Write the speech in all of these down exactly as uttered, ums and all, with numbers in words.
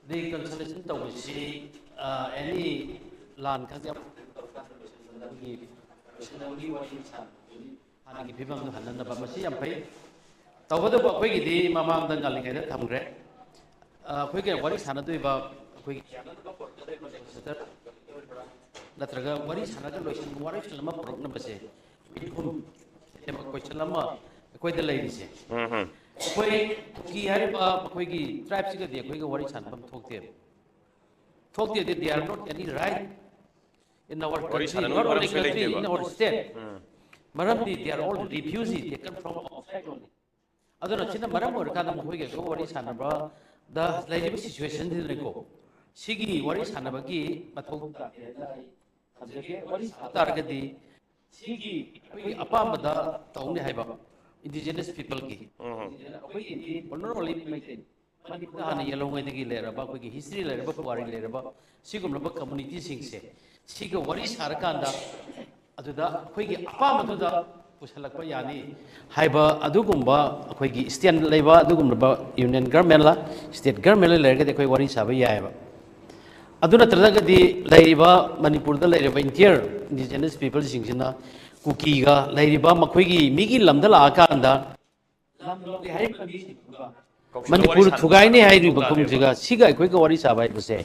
ꯔꯤꯀꯟꯁꯤꯂꯦꯁꯟ ꯇꯧꯕꯁꯤ ꯑꯦꯅꯤ ꯂꯥꯟ ꯈꯪꯗꯦ ꯑꯃ ꯇꯧꯔꯀꯥꯟꯗ ꯂꯣꯏꯁꯤꯟꯅꯕꯒꯤ ꯂꯣꯏꯁꯤꯟꯅꯕꯒꯤ ꯋꯥꯔꯤ ꯁꯥꯟꯅꯕꯗꯨꯅꯤ꯫ ꯍꯥꯟꯅꯒꯤ ꯐꯤꯕꯝꯗꯨ ꯍꯟꯅꯅꯕ ꯃꯁꯤ ꯌꯥꯝ ꯐꯩ꯫ ꯇꯧꯕꯇꯕꯨ ꯑꯩꯈꯣꯏꯒꯤꯗꯤ ꯃꯃꯥꯡꯗ ꯉꯜꯂꯤꯉꯩꯗ ꯊꯝꯈ꯭ꯔꯦ꯫ ꯑꯩꯈꯣꯏꯒ ꯋꯥꯔꯤ ꯁꯥꯟꯅꯗꯣꯏꯕ ꯑꯩꯈꯣꯏꯒꯤ ꯅꯠꯇ꯭ꯔꯒ ꯋꯥꯔꯤ ꯁꯥꯟꯅꯔꯒ ꯂꯣꯏꯁꯤꯟꯕ ꯋꯥꯔꯣꯏꯁꯤꯟ ꯑꯃ ꯄꯨꯔꯛꯅꯕꯁꯦ ꯃꯤꯈꯨꯝ ꯀꯣꯏꯁꯟ ꯑꯃ ꯑꯩꯈꯣꯏꯗ ꯂꯩꯔꯤꯁꯦ꯫ ꯑꯩꯈꯣꯏ ꯀꯨꯀꯤ ꯍꯥꯏꯔꯤꯕ ꯑꯩꯈꯣꯏꯒꯤ ꯇ꯭ꯔꯥꯏꯕꯁꯤꯒꯗꯤ ꯑꯩꯈꯣꯏꯒ ꯋꯥꯔꯤ ꯁꯥꯟꯅꯐꯝ ꯊꯣꯛꯇꯦꯕ꯫ ꯊꯣꯛꯇꯦꯗꯤ they are not any right in our country, not only country, in our state. ꯃꯔꯝꯗꯤ they are all refugee, they come from outside only. ꯑꯗꯨꯅ ꯁꯤꯅ ꯃꯔꯝ ꯑꯣꯏꯔꯀꯥꯟꯗ ꯃꯈꯣꯏꯒ ꯑꯩꯈꯣꯏ ꯋꯥꯔꯤ ꯁꯥꯟꯅꯕꯗ ꯂꯩꯔꯤꯕ ꯁꯤꯆꯨꯋꯦꯁꯟꯁꯤꯗꯅꯤꯀꯣ ꯁꯤꯒꯤ ꯋꯥꯔꯤ ꯁꯥꯟꯅꯕꯒꯤ ꯃꯊꯧ ꯇꯥꯗꯦ ꯍꯥꯏꯅ ꯑꯩ ꯊꯝꯖꯒꯦ꯫ ꯋꯥꯔꯤ ꯁꯥꯕ ꯇꯥꯔꯒꯗꯤ ꯁꯤꯒꯤ ꯑꯩꯈꯣꯏꯒꯤ ꯑꯄꯥꯝꯕꯗ ꯇꯧꯅꯤ ꯍꯥꯏꯕ ꯏꯟꯗꯤꯖꯤꯅꯁ ꯄꯤꯄꯜꯒꯤ ꯑꯩꯈꯣꯏꯒꯤꯗꯤ vulnerable ꯃꯩꯇꯩ ꯃꯅꯤꯄꯨꯔꯗ ꯍꯥꯟꯅ ꯌꯦꯜꯍꯧꯉꯩꯗꯒꯤ ꯂꯩꯔꯕ ꯑꯩꯈꯣꯏꯒꯤ ꯍꯤꯁꯇ꯭ꯔꯤ ꯂꯩꯔꯕ ꯄꯨꯋꯥꯔꯤ ꯂꯩꯔꯕ ꯁꯤꯒꯨꯝꯂꯕ ꯀꯝꯃꯨꯅꯤꯇꯤꯁꯤꯡꯁꯦ ꯁꯤꯒ ꯋꯥꯔꯤ ꯁꯥꯔꯀꯥꯟꯗ ꯑꯗꯨꯗ ꯑꯩꯈꯣꯏꯒꯤ ꯑꯄꯥꯝꯕꯗꯨꯗ ꯄꯨꯁꯜꯂꯛꯄ ꯌꯥꯅꯤ ꯍꯥꯏꯕ ꯑꯗꯨꯒꯨꯝꯕ ꯑꯩꯈꯣꯏꯒꯤ ꯁ꯭ꯇꯦꯟ ꯂꯩꯕ ꯑꯗꯨꯒꯨꯝꯂꯕ ꯌꯨꯅꯤꯌꯟ ꯒꯔꯃꯦꯟꯂ ꯁ꯭ꯇꯦꯠ ꯒꯔꯃꯦꯟꯂ ꯂꯩꯔꯒꯗꯤ ꯑꯩꯈꯣꯏ ꯋꯥꯔꯤ ꯁꯥꯕ ꯌꯥꯏꯑꯕ꯫ ꯑꯗꯨ ꯅꯠꯇ꯭ꯔꯒꯗꯤ ꯂꯩꯔꯤꯕ ꯃꯅꯤꯄꯨꯔꯗ ꯂꯩꯔꯤꯕ ꯏꯟꯇꯤꯌꯔ ꯏꯟꯗꯤꯖꯤꯅꯁ ꯄꯤꯄꯜꯁꯤꯡꯁꯤꯅ ꯀꯨꯀꯤꯒ ꯂꯩꯔꯤꯕ ꯃꯈꯣꯏꯒꯤ ꯃꯤꯒꯤ ꯂꯝꯗ ꯂꯥꯛꯑꯀꯥꯟꯗ ꯃꯅꯤꯄꯨꯔ ꯊꯨꯒꯥꯏꯅꯤ ꯍꯥꯏꯔꯤꯕ ꯀꯨꯝꯁꯤꯒ ꯁꯤꯒ ꯑꯩꯈꯣꯏꯒ ꯋꯥꯔꯤ ꯁꯥꯕ ꯍꯥꯏꯕꯁꯦ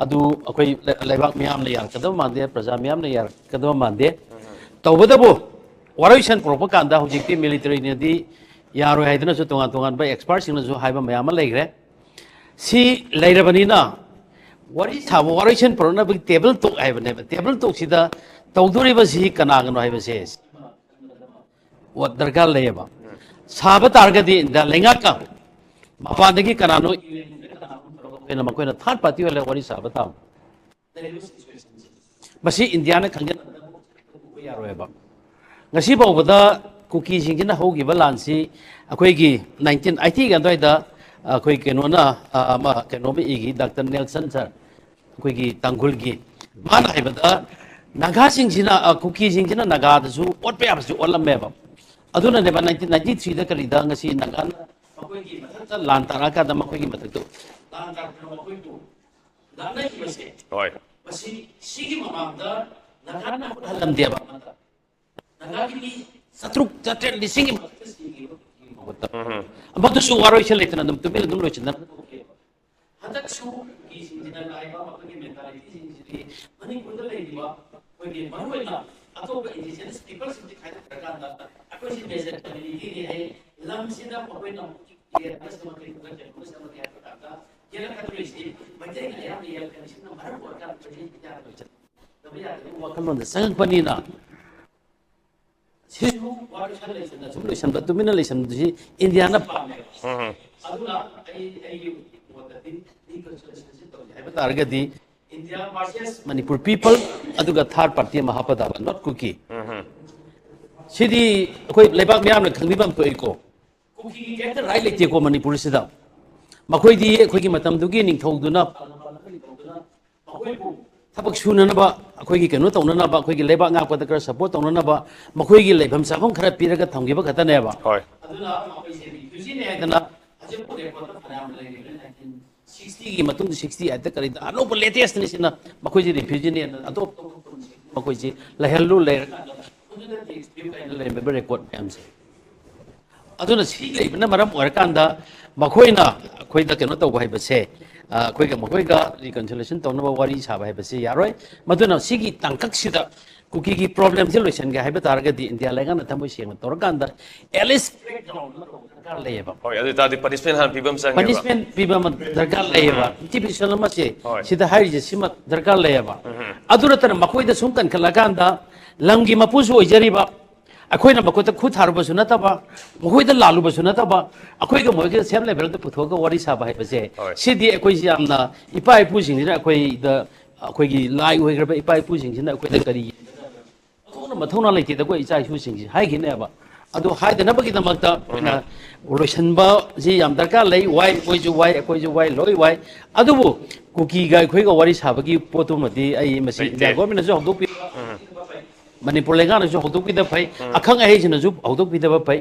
ꯑꯗꯨ ꯑꯩꯈꯣꯏ ꯂꯩꯕꯥꯛ ꯃꯤꯌꯥꯝꯅ ꯌꯥꯔꯛꯀꯗꯕ ꯃꯥꯟꯗꯦ, ꯄ꯭ꯔꯖꯥ ꯃꯤꯌꯥꯝꯅ ꯌꯥꯔꯛꯀꯗꯕ ꯃꯥꯟꯗꯦ꯫ ꯇꯧꯕꯇꯕꯨ ꯋꯥꯔꯣꯏꯁꯟ ꯄꯨꯔꯛꯄ ꯀꯥꯟꯗ ꯍꯧꯖꯤꯛꯇꯤ ꯃꯤꯂꯤꯇꯔꯤꯅꯗꯤ ꯌꯥꯔꯣꯏ ꯍꯥꯏꯗꯨꯅꯁꯨ ꯇꯣꯉꯥꯟ ꯇꯣꯉꯥꯟꯕ ꯑꯦꯛꯁꯄꯥꯔꯠꯁꯤꯡꯅꯁꯨ ꯍꯥꯏꯕ ꯃꯌꯥꯝ ꯑꯃ ꯂꯩꯈ꯭ꯔꯦ꯫ ꯁꯤ ꯂꯩꯔꯕꯅꯤꯅ ꯋꯥꯔꯤ ꯁꯥꯕ ꯋꯥꯔꯣꯏꯁꯟ ꯄꯨꯔꯛꯅꯕꯒꯤ ꯇꯦꯕꯜ ꯇꯣꯛ ꯍꯥꯏꯕꯅꯦꯕ꯫ ꯇꯦꯕꯜ ꯇꯣꯛꯁꯤꯗ ꯇꯧꯗꯣꯔꯤꯕꯁꯤ ꯀꯅꯥꯒꯅꯣ ꯍꯥꯏꯕꯁꯦ ꯗꯔꯀꯥꯔ ꯂꯩꯌꯦꯕ꯫ ꯁꯥꯕ ꯇꯥꯔꯒꯗꯤ ꯏꯟꯗꯤꯌꯥ ꯂꯩꯉꯥꯛꯀ ꯃꯄꯥꯟꯗꯒꯤ ꯀꯅꯥꯅꯣ ꯑꯩꯈꯣꯏꯅ ꯃꯈꯣꯏꯅ ꯊꯥꯔꯠ ꯄꯥꯔꯇꯤ ꯑꯣꯏꯔꯒ ꯋꯥꯔꯤ ꯁꯥꯕ ꯇꯥꯕ꯫ ꯃꯁꯤ ꯏꯟꯗꯤꯌꯥꯅ ꯈꯪꯖꯤꯟꯕ ꯌꯥꯔꯣꯏꯕ꯫ ꯉꯁꯤ ꯐꯥꯎꯕꯗ ꯀꯨꯀꯤꯁꯤꯡꯁꯤꯅ ꯍꯧꯈꯤꯕ ꯂꯥꯟꯁꯤ ꯑꯩꯈꯣꯏꯒꯤ ꯅꯥꯏꯟꯇꯤꯟ ꯑꯥꯏꯇꯤꯒꯤ ꯑꯗꯨꯋꯥꯏꯗ ꯑꯩꯈꯣꯏ ꯀꯩꯅꯣꯅ ꯑꯃ ꯀꯩꯅꯣꯝꯃ ꯏꯈꯤ, ꯗꯥꯛꯇꯔ ꯅꯦꯜꯁꯟ ꯁꯥꯔ, ꯑꯩꯈꯣꯏꯒꯤ ꯇꯥꯡꯈꯨꯜꯒꯤ꯫ ꯃꯥꯅ ꯍꯥꯏꯕꯗ ꯅꯥꯒꯥꯁꯤꯡꯁꯤꯅ ꯀꯨꯀꯤꯁꯤꯡꯁꯤꯅ ꯅꯥꯒꯥꯗꯁꯨ ꯑꯣꯠꯄ ꯌꯥꯕꯁꯨ ꯑꯣꯠꯂꯝꯃꯦꯕ꯫ ꯑꯗꯨꯅꯅꯦꯕ ꯅꯥꯏꯟꯇꯤꯟ ꯅꯥꯏꯟꯇꯤ ꯊ꯭ꯔꯤꯗ ꯀꯔꯤꯗ ꯉꯁꯤ ꯅꯥꯒꯥꯅ ꯃꯈꯣꯏꯒꯤ ꯃꯊꯛꯇ ꯂꯥꯟ ꯇꯥꯔꯛꯑꯀꯥꯟꯗ ꯃꯈꯣꯏꯒꯤ ꯃꯊꯛꯇ ꯂꯥꯟ ꯇꯥꯔꯛꯇꯅ ꯃꯈꯣꯏꯕꯨ ꯂꯥꯟꯅꯈꯤꯕꯁꯦ, ꯍꯣꯏ꯫ ꯃꯁꯤ, ꯁꯤꯒꯤ ꯃꯃꯥꯡꯗ ꯅꯥꯒꯥꯅ ꯍꯨꯠꯍꯜꯂꯝꯗꯦꯕ꯫ ꯅꯥꯒꯥꯒꯤ ꯃꯤ ꯆꯥꯇ꯭ꯔꯨꯛ, ꯆꯥꯇ꯭ꯔꯦꯠ, ꯂꯤꯁꯤꯡꯒꯤ ꯃꯊꯛꯇ ꯁꯤꯈꯤꯕ ꯃꯍꯨꯠꯇ꯫ ꯎꯝ꯫ ꯑꯃꯗꯨꯁꯨ ꯋꯥꯔꯣꯏꯁꯤꯟ ꯂꯩꯇꯅ ꯑꯗꯨꯝ ꯇꯨꯃꯤꯟꯅ ꯑꯗꯨꯝ ꯂꯣꯏꯁꯤꯟꯅ ꯊꯣꯛꯈꯤꯕ꯫ ꯍꯟꯗꯛꯁꯨ ꯀꯨꯀꯤꯁꯤꯡꯁꯤꯅ ꯂꯥꯛꯏꯕ ꯃꯈꯣꯏꯒꯤ ꯃꯦꯟꯇꯥꯂꯤꯇꯤꯁꯤꯡꯁꯤꯗꯤ ꯃꯅꯤꯄꯨꯔꯗ ꯂꯩꯔꯤꯕ ꯑꯩꯈꯣꯏꯒꯤ ꯃꯔꯨꯑꯣꯏꯅ ꯑꯇꯣꯞꯄ ꯏꯟꯗꯤꯖꯤꯅꯁ ꯄꯤꯄꯜꯁꯤꯡꯁꯤ ꯈꯥꯏꯗꯣꯛꯈ꯭ꯔꯀꯥꯟꯗ ꯑꯩꯈꯣꯏꯁꯤ ꯃꯦꯖꯔ ꯀꯝꯃ꯭ꯌꯨꯅꯤꯇꯤꯅꯤ ꯍꯥꯏ꯫ ꯂꯝꯁꯤꯗ ꯃꯈꯣꯏꯅ ꯑꯃꯨꯛ ꯌꯦꯟ ꯑꯃ ꯁꯦꯝꯃꯛꯀꯦ, ꯌꯦꯟ ꯑꯃ ꯁꯦꯝꯃꯛꯀꯦ ꯍꯥꯏꯕ ꯀꯥꯟꯗ ꯌꯦꯜꯂꯛꯀꯗꯧꯔꯤꯁꯤ ꯃꯩꯇꯩꯅ ꯑꯌꯥꯝꯕ ꯌꯦꯜꯂꯛꯀꯅꯤ꯫ ꯁꯤꯅ ꯃꯔꯝ ꯑꯣꯏꯔꯀꯥꯟꯗ ꯃꯩꯇꯩ ꯌꯥꯔꯣꯏ ꯆꯠꯅꯕ ꯌꯥꯗꯕ ꯋꯥꯈꯜꯂꯣꯟꯗ ꯆꯪꯉꯛꯄꯅꯤꯅ ꯁꯤꯁꯨ ꯋꯥꯔꯣꯏꯁꯤꯟ ꯂꯩꯁꯤꯟꯅ ꯁꯨꯝ ꯂꯣꯏꯁꯤꯟꯕ, ꯇꯨꯃꯤꯟꯅ ꯂꯩꯁꯤꯟꯕꯗꯨꯁꯤ ꯏꯟꯗꯤꯌꯥꯅ ꯄꯥꯝꯃꯦꯕ꯫ ꯎꯝ꯫ ꯑꯗꯨꯅ ꯑꯩ, ꯑꯩꯒꯤ ꯃꯣꯠꯇꯗꯤ ꯔꯤꯀꯟꯁꯤꯂꯦꯁꯟꯁꯤ ꯇꯧꯁꯤ ꯍꯥꯏꯕ ꯇꯥꯔꯒꯗꯤ ꯏꯟꯗꯤꯌꯥ ꯚꯔꯁꯦꯁ ꯃꯅꯤꯄꯨꯔ ꯄꯤꯄꯜ, ꯑꯗꯨꯒ ꯊꯥꯔꯠ ꯄꯥꯔꯇꯤ ꯑꯃ ꯍꯥꯞꯄ ꯇꯥꯕ, ꯅꯣꯠ ꯀꯨꯀꯤ꯫ ꯎꯝ꯫ ꯁꯤꯗꯤ ꯑꯩꯈꯣꯏ ꯂꯩꯕꯥꯛ ꯃꯤꯌꯥꯝꯅ ꯈꯪꯕꯤꯕ ꯑꯃ ꯊꯣꯛꯏꯀꯣ꯫ ꯀꯨꯀꯤꯒꯤ ꯀꯩꯝꯇ ꯔꯥꯏꯠ ꯂꯩꯇꯦꯀꯣ ꯃꯅꯤꯄꯨꯔꯁꯤꯗ꯫ ꯃꯈꯣꯏꯗꯤ ꯑꯩꯈꯣꯏꯒꯤ ꯃꯇꯝꯗꯨꯒꯤ ꯅꯤꯡꯊꯧꯗꯨꯅ ꯃꯈꯣꯏꯕꯨ ꯊꯕꯛ ꯁꯨꯅꯅꯕ, ꯑꯩꯈꯣꯏꯒꯤ ꯀꯩꯅꯣ ꯇꯧꯅꯅꯕ, ꯑꯩꯈꯣꯏꯒꯤ ꯂꯩꯕꯥꯛ ꯉꯥꯛꯄꯗ ꯈꯔ ꯁꯄꯣꯔꯠ ꯇꯧꯅꯅꯕ ꯃꯈꯣꯏꯒꯤ ꯂꯩꯐꯝ ꯆꯥꯐꯝ ꯈꯔ ꯄꯤꯔꯒ ꯊꯝꯈꯤꯕ ꯈꯛꯇꯅꯦꯕ꯫ ꯍꯣꯏ꯫ ꯑꯗꯨꯅ ꯃꯈꯣꯏꯁꯦ ꯔꯤꯐ꯭ꯌꯨꯖꯤꯅꯦ ꯍꯥꯏꯗꯅ ꯍꯧꯖꯤꯛ ꯔꯦꯀꯣꯔꯗ ꯐꯅꯌꯥꯝ ꯂꯩꯔꯤꯕꯅꯤ꯫ ꯅꯥꯏꯟꯇꯤꯟ ꯁꯤꯛꯁꯇꯤꯒꯤ ꯃꯇꯨꯡꯗ, ꯁꯤꯛꯁꯇꯤ ꯑꯩꯠꯇ ꯀꯔꯤꯗ ꯑꯅꯧꯕ ꯂꯦꯇꯦꯁꯅꯤ ꯁꯤꯅ ꯃꯈꯣꯏꯁꯦ ꯔꯤꯐ꯭ꯌꯨꯖꯤꯅꯦꯅ ꯑꯇꯣꯞ ꯑꯇꯣꯞꯄ ꯃꯈꯣꯏꯁꯦ ꯂꯩꯍꯜꯂꯨ ꯂꯩꯔꯀꯥꯟꯗ ꯃꯗꯨꯗ ꯇꯦꯛꯁ ꯄꯤꯌꯨ ꯀꯥꯏꯅ ꯂꯩꯔꯝꯃꯤꯕ ꯔꯦꯀꯣꯔꯗ ꯃꯌꯥꯝꯁꯦ꯫ ꯑꯗꯨꯅ ꯁꯤ ꯂꯩꯕꯅ ꯃꯔꯝ ꯑꯣꯏꯔꯀꯥꯟꯗ ꯃꯈꯣꯏꯅ ꯑꯩꯈꯣꯏꯗ ꯀꯩꯅꯣ ꯇꯧꯕ ꯍꯥꯏꯕꯁꯦ, ꯑ, ꯑꯩꯈꯣꯏꯒ ꯃꯈꯣꯏꯒ ꯔꯤꯀꯟꯁꯤꯂꯦꯁꯟ ꯇꯧꯅꯕ ꯋꯥꯔꯤ ꯁꯥꯕ ꯍꯥꯏꯕꯁꯦ ꯌꯥꯔꯣꯏ꯫ ꯃꯗꯨꯅ ꯁꯤꯒꯤ ꯇꯥꯡꯀꯛꯁꯤꯗ ꯀꯨꯀꯤꯒꯤ ꯄ꯭ꯔꯣꯕ꯭ꯂꯦꯝꯁꯦ ꯂꯣꯏꯁꯤꯟꯒꯦ ꯍꯥꯏꯕ ꯇꯥꯔꯒꯗꯤ ꯏꯟꯗꯤꯌꯥ ꯂꯩꯉꯥꯛꯅ ꯊꯃꯣꯏ ꯁꯦꯡꯅ ꯇꯧꯔꯀꯥꯟꯗ ꯑꯦꯠ ꯂꯤꯁ ꯕ꯭ꯔꯦꯛ ꯗꯥꯎꯟ ꯑꯃ ꯇꯧꯕ ꯗꯔꯀꯥꯔ ꯂꯩꯌꯦꯕ꯫ ꯍꯣꯏ, ꯑꯗꯨ ꯑꯣꯏ ꯇꯥꯔꯗꯤ ꯄꯅꯤꯁꯃꯦꯟ ꯍꯥꯟꯅ ꯄꯤꯕ ꯑꯃ ꯆꯪꯉꯦꯕ꯫ ꯄꯅꯤꯁꯃꯦꯟ ꯄꯤꯕ ꯑꯃ ꯗꯔꯀꯥꯔ ꯂꯩꯌꯦꯕ꯫ ꯎꯝ꯫ ꯇꯤ ꯄꯤ ꯁꯣꯂꯨꯁꯟ ꯑꯃꯁꯦ ꯍꯣꯏ꯫ ꯁꯤꯗ ꯍꯥꯏꯔꯤꯁꯦ ꯁꯤꯃ ꯗꯔꯀꯥꯔ ꯂꯩꯌꯦꯕ꯫ ꯎꯝ꯫ ꯑꯗꯨ ꯅꯠꯇꯅ ꯃꯈꯣꯏꯗ ꯁꯨꯝ ꯀꯟꯈꯠꯂꯀꯥꯟꯗ ꯂꯝꯒꯤ ꯃꯄꯨꯁꯨ ꯑꯣꯏꯖꯔꯤꯕ, ꯑꯩꯈꯣꯏꯅ ꯃꯈꯣꯏꯗ ꯈꯨꯠ ꯊꯥꯔꯨꯕꯁꯨ ꯅꯠꯇꯕ, ꯃꯈꯣꯏꯗ ꯂꯥꯜꯂꯨꯕꯁꯨ ꯅꯠꯇꯕ, ꯑꯩꯈꯣꯏꯒ ꯃꯈꯣꯏꯒ ꯁꯦꯝ ꯂꯦꯚꯦꯜꯗ ꯄꯨꯊꯣꯛꯑꯒ ꯋꯥꯔꯤ ꯁꯥꯕ ꯍꯥꯏꯕꯁꯦ, ꯍꯣꯏ꯫ ꯁꯤꯗꯤ ꯑꯩꯈꯣꯏꯁꯤ ꯌꯥꯝꯅ, ꯏꯄꯥ ꯏꯄꯨꯁꯤꯡꯁꯤꯅ ꯑꯩꯈꯣꯏꯗ, ꯑꯩꯈꯣꯏꯒꯤ ꯂꯥꯏ ꯑꯣꯏꯈ꯭ꯔꯕ ꯏꯄꯥ ꯏꯄꯨꯁꯤꯡꯁꯤꯅ ꯑꯩꯈꯣꯏꯗ ꯀꯔꯤ ꯃꯊꯧꯅ, ꯃꯊꯧꯅ ꯂꯩꯇꯦꯗ ꯑꯩꯈꯣꯏ ꯏꯆꯥ ꯏꯁꯨꯁꯤꯡꯁꯤ ꯍꯥꯏꯈꯤꯅꯦꯕ꯫ ꯑꯗꯨ ꯍꯥꯏꯗꯅꯕꯒꯤꯗꯃꯛꯇ ꯑꯩꯈꯣꯏꯅ ꯎꯝ꯫ ꯂꯣꯏꯁꯤꯟꯕꯁꯤ ꯌꯥꯝ ꯗꯔꯀꯥꯔ ꯂꯩ꯫ ꯋꯥꯏ, ꯃꯣꯏꯁꯨ ꯋꯥꯏ, ꯑꯩꯈꯣꯏꯁꯨ ꯋꯥꯏ, ꯂꯣꯏ ꯋꯥꯏ꯫ ꯑꯗꯨꯕꯨ ꯀꯨꯀꯤꯒ ꯑꯩꯈꯣꯏꯒ ꯋꯥꯔꯤ ꯁꯥꯕꯒꯤ ꯄꯣꯠꯇꯨꯃꯗꯤ ꯑꯩ ꯃꯁꯤ ꯂꯩꯇꯦ꯫ ꯏꯟꯗꯤꯌꯥ ꯒꯣꯔꯃꯦꯟꯅꯁꯨ ꯍꯧꯗꯣꯛꯄꯤꯕ, ꯎꯝ꯫ ꯃꯅꯤꯄꯨꯔ ꯂꯩꯉꯥꯛꯅꯁꯨ ꯍꯧꯗꯣꯛꯄꯤꯗꯕ ꯐꯩ, ꯎꯝ꯫ ꯑꯈꯪ ꯑꯍꯩꯁꯤꯡꯅꯁꯨ ꯍꯧꯗꯣꯛꯄꯤꯗꯕ ꯐꯩ꯫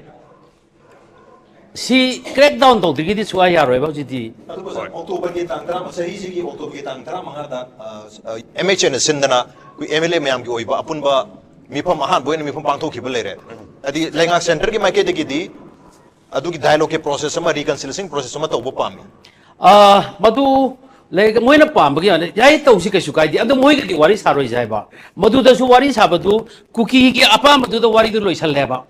ꯁꯤ crack down ꯇꯧꯗ꯭ꯔꯤꯒꯤꯗꯤ ꯁꯨꯡꯌꯥ ꯌꯥꯔꯣꯏꯕ ꯍꯧꯖꯤꯛꯇꯤ꯫ ꯑꯗꯨꯕꯨ ꯁꯥꯔ, ꯍꯣꯏ꯫ ꯑꯣꯛꯇꯣꯕꯔꯒꯤ ꯇꯥꯡ ꯇꯔꯥ, ꯆꯍꯤꯁꯤꯒꯤ ꯑꯣꯛꯇꯣꯕꯔꯒꯤ ꯇꯥꯡ ꯇꯔꯥꯃꯉꯥꯗ ꯑꯦꯝ ꯑꯩꯆ ꯑꯦꯅ ꯁꯤꯟꯗꯅ ꯑꯩꯈꯣꯏ ꯑꯦꯝ ꯑꯦꯜ ꯑꯦ ꯃꯌꯥꯝꯒꯤ ꯑꯣꯏꯕ ꯑꯄꯨꯟꯕ ꯃꯤꯐꯝ, ꯑꯍꯥꯟꯕ ꯑꯣꯏꯅ ꯃꯤꯐꯝ ꯄꯥꯡꯊꯣꯛꯈꯤꯕ ꯂꯩꯔꯦ꯫ ꯍꯥꯏꯗꯤ ꯂꯩꯉꯥꯛ ꯁꯦꯟꯇꯔꯒꯤ ꯃꯥꯏꯀꯩꯗꯒꯤꯗꯤ ꯑꯗꯨꯒꯤ dialogue ꯀꯤ process ꯑꯃ, reconciliation process ꯑꯃ ꯇꯧꯕ ꯄꯥꯝꯃꯤ꯫ ꯑ, ꯃꯗꯨ ꯂꯩ-, ꯃꯣꯏꯅ ꯄꯥꯝꯕꯒꯤ ꯋꯥꯅꯤ꯫ ꯌꯥꯏ, ꯇꯧꯁꯤ, ꯀꯩꯁꯨ ꯀꯥꯏꯗꯦ꯫ ꯑꯗꯣ ꯃꯣꯏꯒꯗꯤ ꯋꯥꯔꯤ ꯁꯥꯔꯣꯏꯁꯦ ꯍꯥꯏꯕ꯫ ꯃꯗꯨꯗꯁꯨ ꯋꯥꯔꯤ ꯁꯥꯕꯗꯨ ꯀꯨꯀꯤꯒꯤ ꯑꯄꯥꯝꯕꯗꯨꯗ ꯋꯥꯔꯤꯗꯨ ꯂꯣꯏꯁꯜꯂꯦꯕ꯫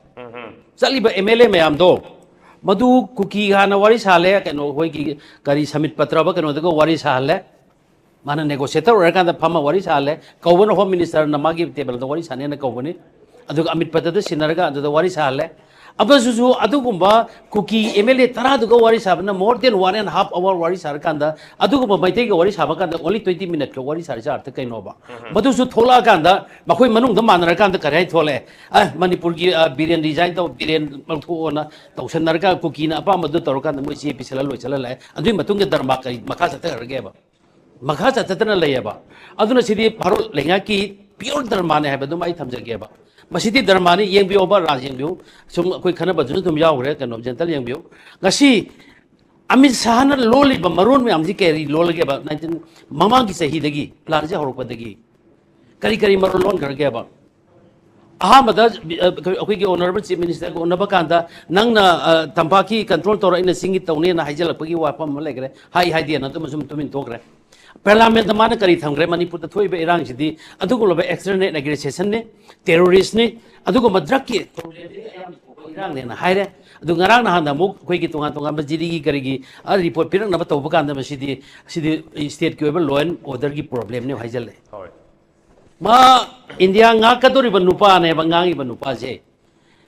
ꯆꯠꯂꯤꯕ ꯑꯦꯝ ꯑꯦꯜ ꯑꯦ ꯃꯌꯥꯝꯗꯣ, ꯃꯗꯨ ꯀꯨꯀꯤ ꯍꯥꯟꯅ ꯋꯥꯔꯤ ꯁꯥꯍꯜꯂꯦ, ꯀꯩꯅꯣ, ꯑꯩꯈꯣꯏꯒꯤ ꯀꯔꯤ, ꯁꯃꯤꯠ ꯄꯇ꯭ꯔꯕ ꯀꯩꯅꯣꯗꯨꯒ ꯋꯥꯔꯤ ꯁꯥꯍꯜꯂꯦ꯫ ꯃꯥꯅ negotiator ꯑꯣꯏꯔꯀꯥꯟꯗ ꯐꯝꯃ ꯋꯥꯔꯤ ꯁꯥꯍꯜꯂꯦ꯫ ꯀꯧꯕꯅ Home Minister ꯅ ꯃꯥꯒꯤ table ꯗ ꯋꯥꯔꯤ ꯁꯥꯅꯦꯅ ꯀꯧꯕꯅꯤ꯫ ꯑꯗꯨꯒ ꯑꯃꯤꯠ ꯄꯇ꯭ꯔꯗ ꯁꯤꯟꯅꯔꯒ ꯑꯗꯨꯗ ꯋꯥꯔꯤ ꯁꯥꯍꯜꯂꯦ꯫ ꯑꯃꯁꯨꯁꯨ ꯑꯗꯨꯒꯨꯝꯕ ꯀꯨꯀꯤ ꯑꯦꯝ ꯑꯦꯜ ꯑꯦ ꯇꯔꯥꯗꯨꯒ ꯋꯥꯔꯤ ꯁꯥꯕꯅ more than one and half hour ꯋꯥꯔꯤ ꯁꯥꯔꯀꯥꯟꯗ, ꯑꯗꯨꯒꯨꯝꯕ ꯃꯩꯇꯩꯒ ꯋꯥꯔꯤ ꯁꯥꯕ ꯀꯥꯟꯗ only twenty minute ꯀ ꯋꯥꯔꯤ ꯁꯥꯔꯤꯁꯦ ꯑꯔꯊ ꯀꯩꯅꯣꯕ? ꯃꯗꯨꯁꯨ ꯊꯣꯛꯂꯛꯑꯀꯥꯟꯗ ꯃꯈꯣꯏ ꯃꯅꯨꯡꯗ ꯃꯥꯟꯅꯔꯀꯥꯟꯗ ꯀꯔꯤ ꯍꯥꯏ ꯊꯣꯛꯂꯛꯑꯦ? ꯑ, ꯃꯅꯤꯄꯨꯔꯒꯤ, ꯑ, ꯕꯤꯔꯦꯟ resign ꯇꯧ, ꯕꯤꯔꯦꯟ ꯂꯧꯊꯣꯛꯑꯣꯅ ꯇꯧꯁꯟꯅꯔꯒ ꯀꯨꯀꯤꯅ ꯑꯄꯥꯝꯕꯗꯨ ꯇꯧꯔꯀꯥꯟꯗ ꯃꯣꯏ ꯆꯦ ꯄꯤꯁꯜꯂ ꯂꯣꯏꯁꯜꯂ ꯂꯥꯛꯑꯦ꯫ ꯑꯗꯨꯒꯤ ꯃꯇꯨꯡꯗ ꯗꯔꯃꯥ ꯀꯔꯤ ꯃꯈꯥ ꯆꯠꯊꯈ꯭ꯔꯒꯦꯕ? ꯃꯈꯥ ꯆꯠꯊꯗꯅ ꯂꯩꯌꯦꯕ꯫ ꯑꯗꯨꯅ ꯁꯤꯗꯤ ꯚꯥꯔꯠ ꯂꯩꯉꯥꯛꯀꯤ pure ꯗꯔꯃꯥꯅꯦ ꯍꯥꯏꯕꯗꯨꯃ ꯑꯩ ꯊꯝꯖꯒꯦꯕ꯫ ꯃꯁꯤꯗꯤ ꯗꯔꯃꯥꯅꯤ, ꯌꯦꯡꯕꯤꯌꯣꯕ, ꯔꯥꯖ ꯌꯦꯡꯕꯤꯌꯨ꯫ ꯁꯨꯝ ꯑꯩꯈꯣꯏ ꯈꯟꯅꯕꯗꯨꯁꯨ ꯑꯗꯨꯝ ꯌꯥꯎꯈ꯭ꯔꯦ, ꯀꯩꯅꯣ, gentle ꯌꯦꯡꯕꯤꯌꯨ꯫ ꯉꯁꯤ ꯑꯃꯤꯠ ꯁꯥꯍꯅ ꯂꯣꯜꯂꯤꯕ ꯃꯔꯣꯟ ꯃꯌꯥꯝꯁꯤ ꯀꯔꯤ ꯂꯣꯜꯂꯒꯦꯕ? Nineteen, ꯃꯃꯥꯡꯒꯤ ꯆꯍꯤꯗꯒꯤ plan ꯁꯦ ꯍꯧꯔꯛꯄꯗꯒꯤ ꯀꯔꯤ ꯀꯔꯤ ꯃꯔꯣꯜ ꯂꯣꯟꯈ꯭ꯔꯒꯦꯕ? ꯑꯍꯥꯟꯕꯗ, ꯑ, ꯑꯩꯈꯣꯏꯒꯤ Honourable Chief Minister ꯒ ꯎꯅꯕ ꯀꯥꯟꯗ, "ꯅꯪꯅ, ꯑ, ꯇꯝꯄꯥꯛꯀꯤ control ꯇꯧꯔ, ꯑꯩꯅ ꯆꯤꯡꯒꯤ ꯇꯧꯅꯦꯅ ꯍꯥꯏꯖꯜꯂꯛꯄꯒꯤ ꯋꯥꯐꯝ ꯑꯃ ꯂꯩꯈ꯭ꯔꯦ", ꯍꯥꯏ ꯍꯥꯏꯗꯦꯅ ꯑꯗꯨꯃ ꯁꯨꯝ ꯇꯨꯃꯤꯟ ꯊꯣꯛꯈ꯭ꯔꯦ꯫ Parliament ꯇ ꯃꯥꯅ ꯀꯔꯤ ꯊꯝꯈ꯭ꯔꯦ? ꯃꯅꯤꯄꯨꯔꯗ ꯊꯣꯛꯏꯕ ꯏꯔꯥꯡꯁꯤꯗꯤ ꯑꯗꯨꯒꯨꯝꯂꯕ external aggression ꯅꯤ, terrorist ꯅꯤ, ꯑꯗꯨꯒꯨꯝꯕ drug ꯀꯤ ꯏꯔꯥꯡꯅꯦꯅ ꯍꯥꯏꯔꯦ꯫ ꯑꯗꯨ ꯉꯔꯥꯡ ꯅꯍꯥꯟꯗ ꯑꯃꯨꯛ ꯑꯩꯈꯣꯏꯒꯤ ꯇꯣꯉꯥꯟ ꯇꯣꯉꯥꯟꯕ ꯖꯤꯔꯤꯒꯤ ꯀꯔꯤꯒꯤ, ꯑ, report ꯄꯤꯔꯛꯅꯕ ꯇꯧꯕ ꯀꯥꯟꯗ ꯃꯁꯤꯗꯤ, ꯁꯤꯗꯤ state ꯀꯤ ꯑꯣꯏꯕ law and order ꯒꯤ problem ꯅꯤ ꯍꯥꯏꯖꯜꯂꯦ꯫ ꯍꯣꯏ꯫ ꯃꯥ ꯏꯟꯗꯤꯌꯥ ꯉꯥꯛꯀꯗꯧꯔꯤꯕ ꯅꯨꯄꯥꯅꯦꯕ ꯉꯥꯡꯉꯤꯕ ꯅꯨꯄꯥꯁꯦ꯫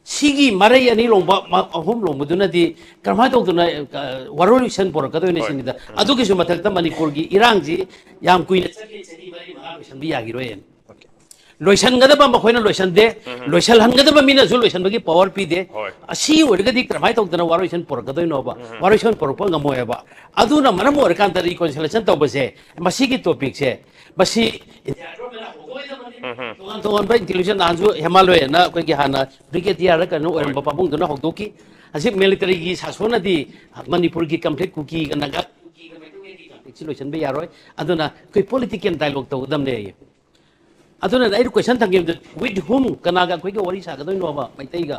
ꯁꯤꯒꯤ ꯃꯔꯩ ꯑꯅꯤ ꯂꯣꯡꯕ, ꯃ-, ꯑꯍꯨꯝ ꯂꯣꯡꯕꯗꯨꯅꯗꯤ ꯀꯔꯝꯍꯥꯏꯅ ꯇꯧꯗꯅ, ꯑ, ꯋꯥꯔꯣꯏ ꯂꯣꯏꯁꯟ ꯄꯨꯔꯛꯀꯗꯣꯏꯅꯣ ꯍꯣꯏ꯫ ꯁꯤꯅꯤꯗ꯫ ꯑꯗꯨꯒꯤꯁꯨ ꯃꯊꯛꯇ ꯃꯅꯤꯄꯨꯔꯒꯤ ꯏꯔꯥꯡꯁꯤ ꯌꯥꯝ ꯀꯨꯏꯅ ꯆꯠꯂꯤ, ꯆꯍꯤ ꯃꯔꯤ ꯃꯉꯥ ꯂꯣꯏꯁꯟꯕ ꯌꯥꯈꯤꯔꯣꯏꯅ꯫ ꯂꯣꯏꯁꯟꯒꯗꯕ ꯃꯈꯣꯏꯅ ꯂꯣꯏꯁꯟꯗꯦ, ꯂꯣꯏꯁꯜꯍꯟꯒꯗꯕ ꯃꯤꯅꯁꯨ ꯂꯣꯏꯁꯟꯕꯒꯤ power ꯄꯤꯗꯦ꯫ ꯍꯣꯏ꯫ ꯑꯁꯤ ꯑꯣꯏꯔꯒꯗꯤ ꯀꯔꯝꯍꯥꯏꯅ ꯇꯧꯗꯅ ꯋꯥꯔꯣꯏꯁꯟ ꯄꯨꯔꯛꯀꯗꯣꯏꯅꯣꯕ? ꯋꯥꯔꯣꯏꯁꯟ ꯄꯨꯔꯛꯄ ꯉꯝꯃꯣꯏꯕ꯫ ꯑꯗꯨꯅ ꯃꯔꯝ ꯑꯣꯏꯔꯀꯥꯟꯗ reconciliation ꯇꯧꯕꯁꯦ, ꯃꯁꯤꯒꯤ topic ꯁꯦ, ꯃꯁꯤ India government ꯅ ꯍꯧꯗꯣꯛꯑꯣꯏꯗꯕꯅꯤ꯫ ꯇꯣꯉꯥꯟ ꯇꯣꯉꯥꯟꯕ intelligence, ꯅꯍꯥꯟꯁꯨ ꯍꯦꯃꯥꯂꯣꯏꯅ ꯑꯩꯈꯣꯏꯒꯤ ꯍꯥꯟꯅ brigadier ꯀꯩꯅꯣ ꯑꯣꯏꯔꯝꯕ ꯄꯥꯕꯨꯡꯗꯨꯅ ꯍꯧꯗꯣꯛꯈꯤ꯫ ꯍꯧꯖꯤꯛ military ꯒꯤ ꯁꯥꯁꯣꯟꯅꯗꯤ ꯃꯅꯤꯄꯨꯔꯒꯤ conflict ꯀꯨꯀꯤꯒ ꯅꯥꯒꯥ, ꯀꯨꯀꯤꯒ ꯃꯩꯇꯩꯒꯤ conflict ꯁꯤ ꯂꯣꯏꯁꯤꯟꯕ ꯌꯥꯔꯣꯏ꯫ ꯑꯗꯨꯅ ꯑꯩꯈꯣꯏ political dialogue ꯇꯧꯒꯗꯕꯅꯦ꯫ ꯑꯗꯨꯅ ꯑꯩꯅ question ꯊꯝꯈꯤꯕꯗ, with whom, ꯀꯅꯥꯒ ꯑꯩꯈꯣꯏꯒ ꯋꯥꯔꯤ ꯁꯥꯒꯗꯣꯏꯅꯣꯕ? ꯃꯩꯇꯩꯒ?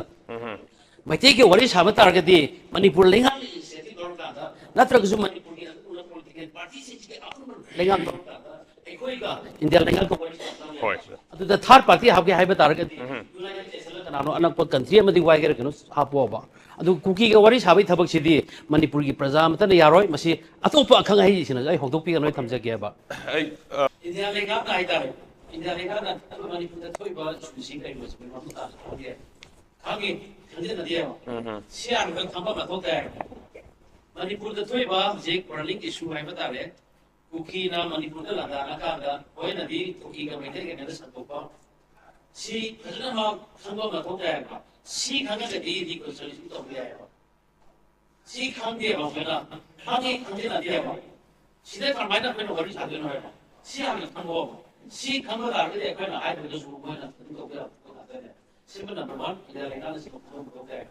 ꯃꯩꯇꯩꯒ ꯋꯥꯔꯤ ꯁꯥꯕ ꯇꯥꯔꯒꯗꯤ ꯃꯅꯤꯄꯨꯔ ꯂꯩꯉꯥꯛꯅ initiative ꯂꯧꯔꯀꯥꯟꯗ, ꯅꯠꯇ꯭ꯔꯒꯁꯨ ꯃꯅꯤꯄꯨꯔꯒꯤ ꯑꯗꯨꯒꯨꯝꯕ political party ꯁꯤꯡꯁꯤꯒꯤ ꯑꯄꯨꯟꯕ ꯂꯩꯉꯥꯛ ꯂꯧꯔꯀꯥꯟꯗ ꯑꯩꯈꯣꯏꯒ ꯏꯟꯗꯤꯌꯥ ꯂꯩꯉꯥꯛꯀ ꯋꯥꯔꯤ ꯁꯥꯕ꯫ ꯍꯣꯏ꯫ ꯑꯗꯨꯗ third party ꯍꯥꯞꯀꯦ ꯍꯥꯏꯕ ꯇꯥꯔꯒꯗꯤ, United States ꯀꯅꯥꯅꯣ ꯑꯅꯛꯄ country ꯑꯃꯗꯤ ꯋꯥꯏꯒꯦꯔꯥ ꯀꯩꯅꯣ ꯍꯥꯞꯄꯣꯕ꯫ ꯑꯗꯨ ꯀꯨꯀꯤꯒ ꯋꯥꯔꯤ ꯁꯥꯕꯒꯤ ꯊꯕꯛꯁꯤꯗꯤ ꯃꯅꯤꯄꯨꯔꯒꯤ ꯄ꯭ꯔꯖꯥ ꯑꯃꯠꯇꯅ ꯌꯥꯔꯣꯏ꯫ ꯃꯁꯤ ꯑꯇꯣꯞꯄ ꯑꯈꯪ ꯑꯍꯩꯁꯤꯡꯅ ꯑꯩ ꯍꯧꯗꯣꯛꯄꯤꯒꯅꯣ, ꯑꯩ ꯊꯝꯖꯒꯦꯕ꯫ ꯑꯩ, ꯑ, ꯏꯟꯗꯤꯌꯥ ꯂꯩꯉꯥꯛꯅ ꯍꯥꯏꯇꯥꯔꯦ, ꯏꯟꯗꯤꯌꯥ ꯂꯩꯉꯥꯛꯅ ꯃꯅꯤꯄꯨꯔꯗ ꯊꯣꯛꯏꯕ issue ꯁꯤ ꯀꯩꯅꯣꯁꯤ ꯃꯃꯨꯠ ꯇꯥꯅ ꯈꯪꯗꯦ꯫ ꯈꯪꯉꯤ, ꯈꯪꯖꯤꯟꯅꯗꯦꯕ꯫ ꯁꯤ ꯍꯥꯟꯅ ꯈꯪꯕ ꯃꯊꯧ ꯇꯥꯏ꯫ ꯃꯅꯤꯄꯨꯔꯗ ꯊꯣꯛꯏꯕ ꯍꯧꯖꯤꯛ burning issue ꯍꯥꯏꯕ ꯇꯥꯔꯦ, ꯀꯨꯀꯤꯅ ꯃꯅꯤꯄꯨꯔꯗ ꯂꯥꯟꯗꯥꯔꯀꯥꯟꯗ ꯍꯣꯏꯅꯗꯤ ꯀꯨꯀꯤꯒ ꯃꯩꯇꯩꯒ ꯀꯩꯅꯣ ꯁꯟꯗꯣꯛꯄ, ꯁꯤ ꯐꯖꯅꯃꯛ ꯈꯪꯕ ꯃꯊꯧ ꯇꯥꯏꯌꯦꯕ꯫ ꯁꯤ ꯈꯪꯉꯒꯗꯤ reconciliation ꯇꯧꯕ ꯌꯥꯏꯌꯦꯕ꯫ ꯁꯤ ꯈꯪꯗꯦꯕ ꯑꯩꯈꯣꯏꯅ, ꯈꯪꯉꯤ ꯈꯪꯖꯤꯟꯅꯗꯦꯕ꯫ ꯁꯤꯗ ꯀꯃꯥꯏꯅ ꯑꯩꯈꯣꯏꯅ ꯋꯥꯔꯤ ꯁꯥꯗꯣꯏꯅꯣ ꯍꯥꯏꯕ? ꯁꯤ ꯍꯥꯟꯅ ꯈꯪꯉꯣꯕ꯫ ꯁꯤ ꯈꯪꯕ ꯇꯥꯔꯒꯗꯤ ꯑꯩꯈꯣꯏꯅ ꯍꯥꯏꯕꯗꯁꯨ ꯃꯣꯏꯅ ꯑꯗꯨꯝ ꯇꯧꯕ ꯌꯥꯕ ꯄꯣꯠ ꯉꯥꯛꯇꯅꯦ꯫ ꯁꯤꯃ number one, ꯏꯟꯗꯤꯌꯥ ꯂꯩꯉꯥꯛꯅ ꯁꯤꯃ ꯈꯪꯕ ꯃꯊꯧ ꯇꯥꯏ꯫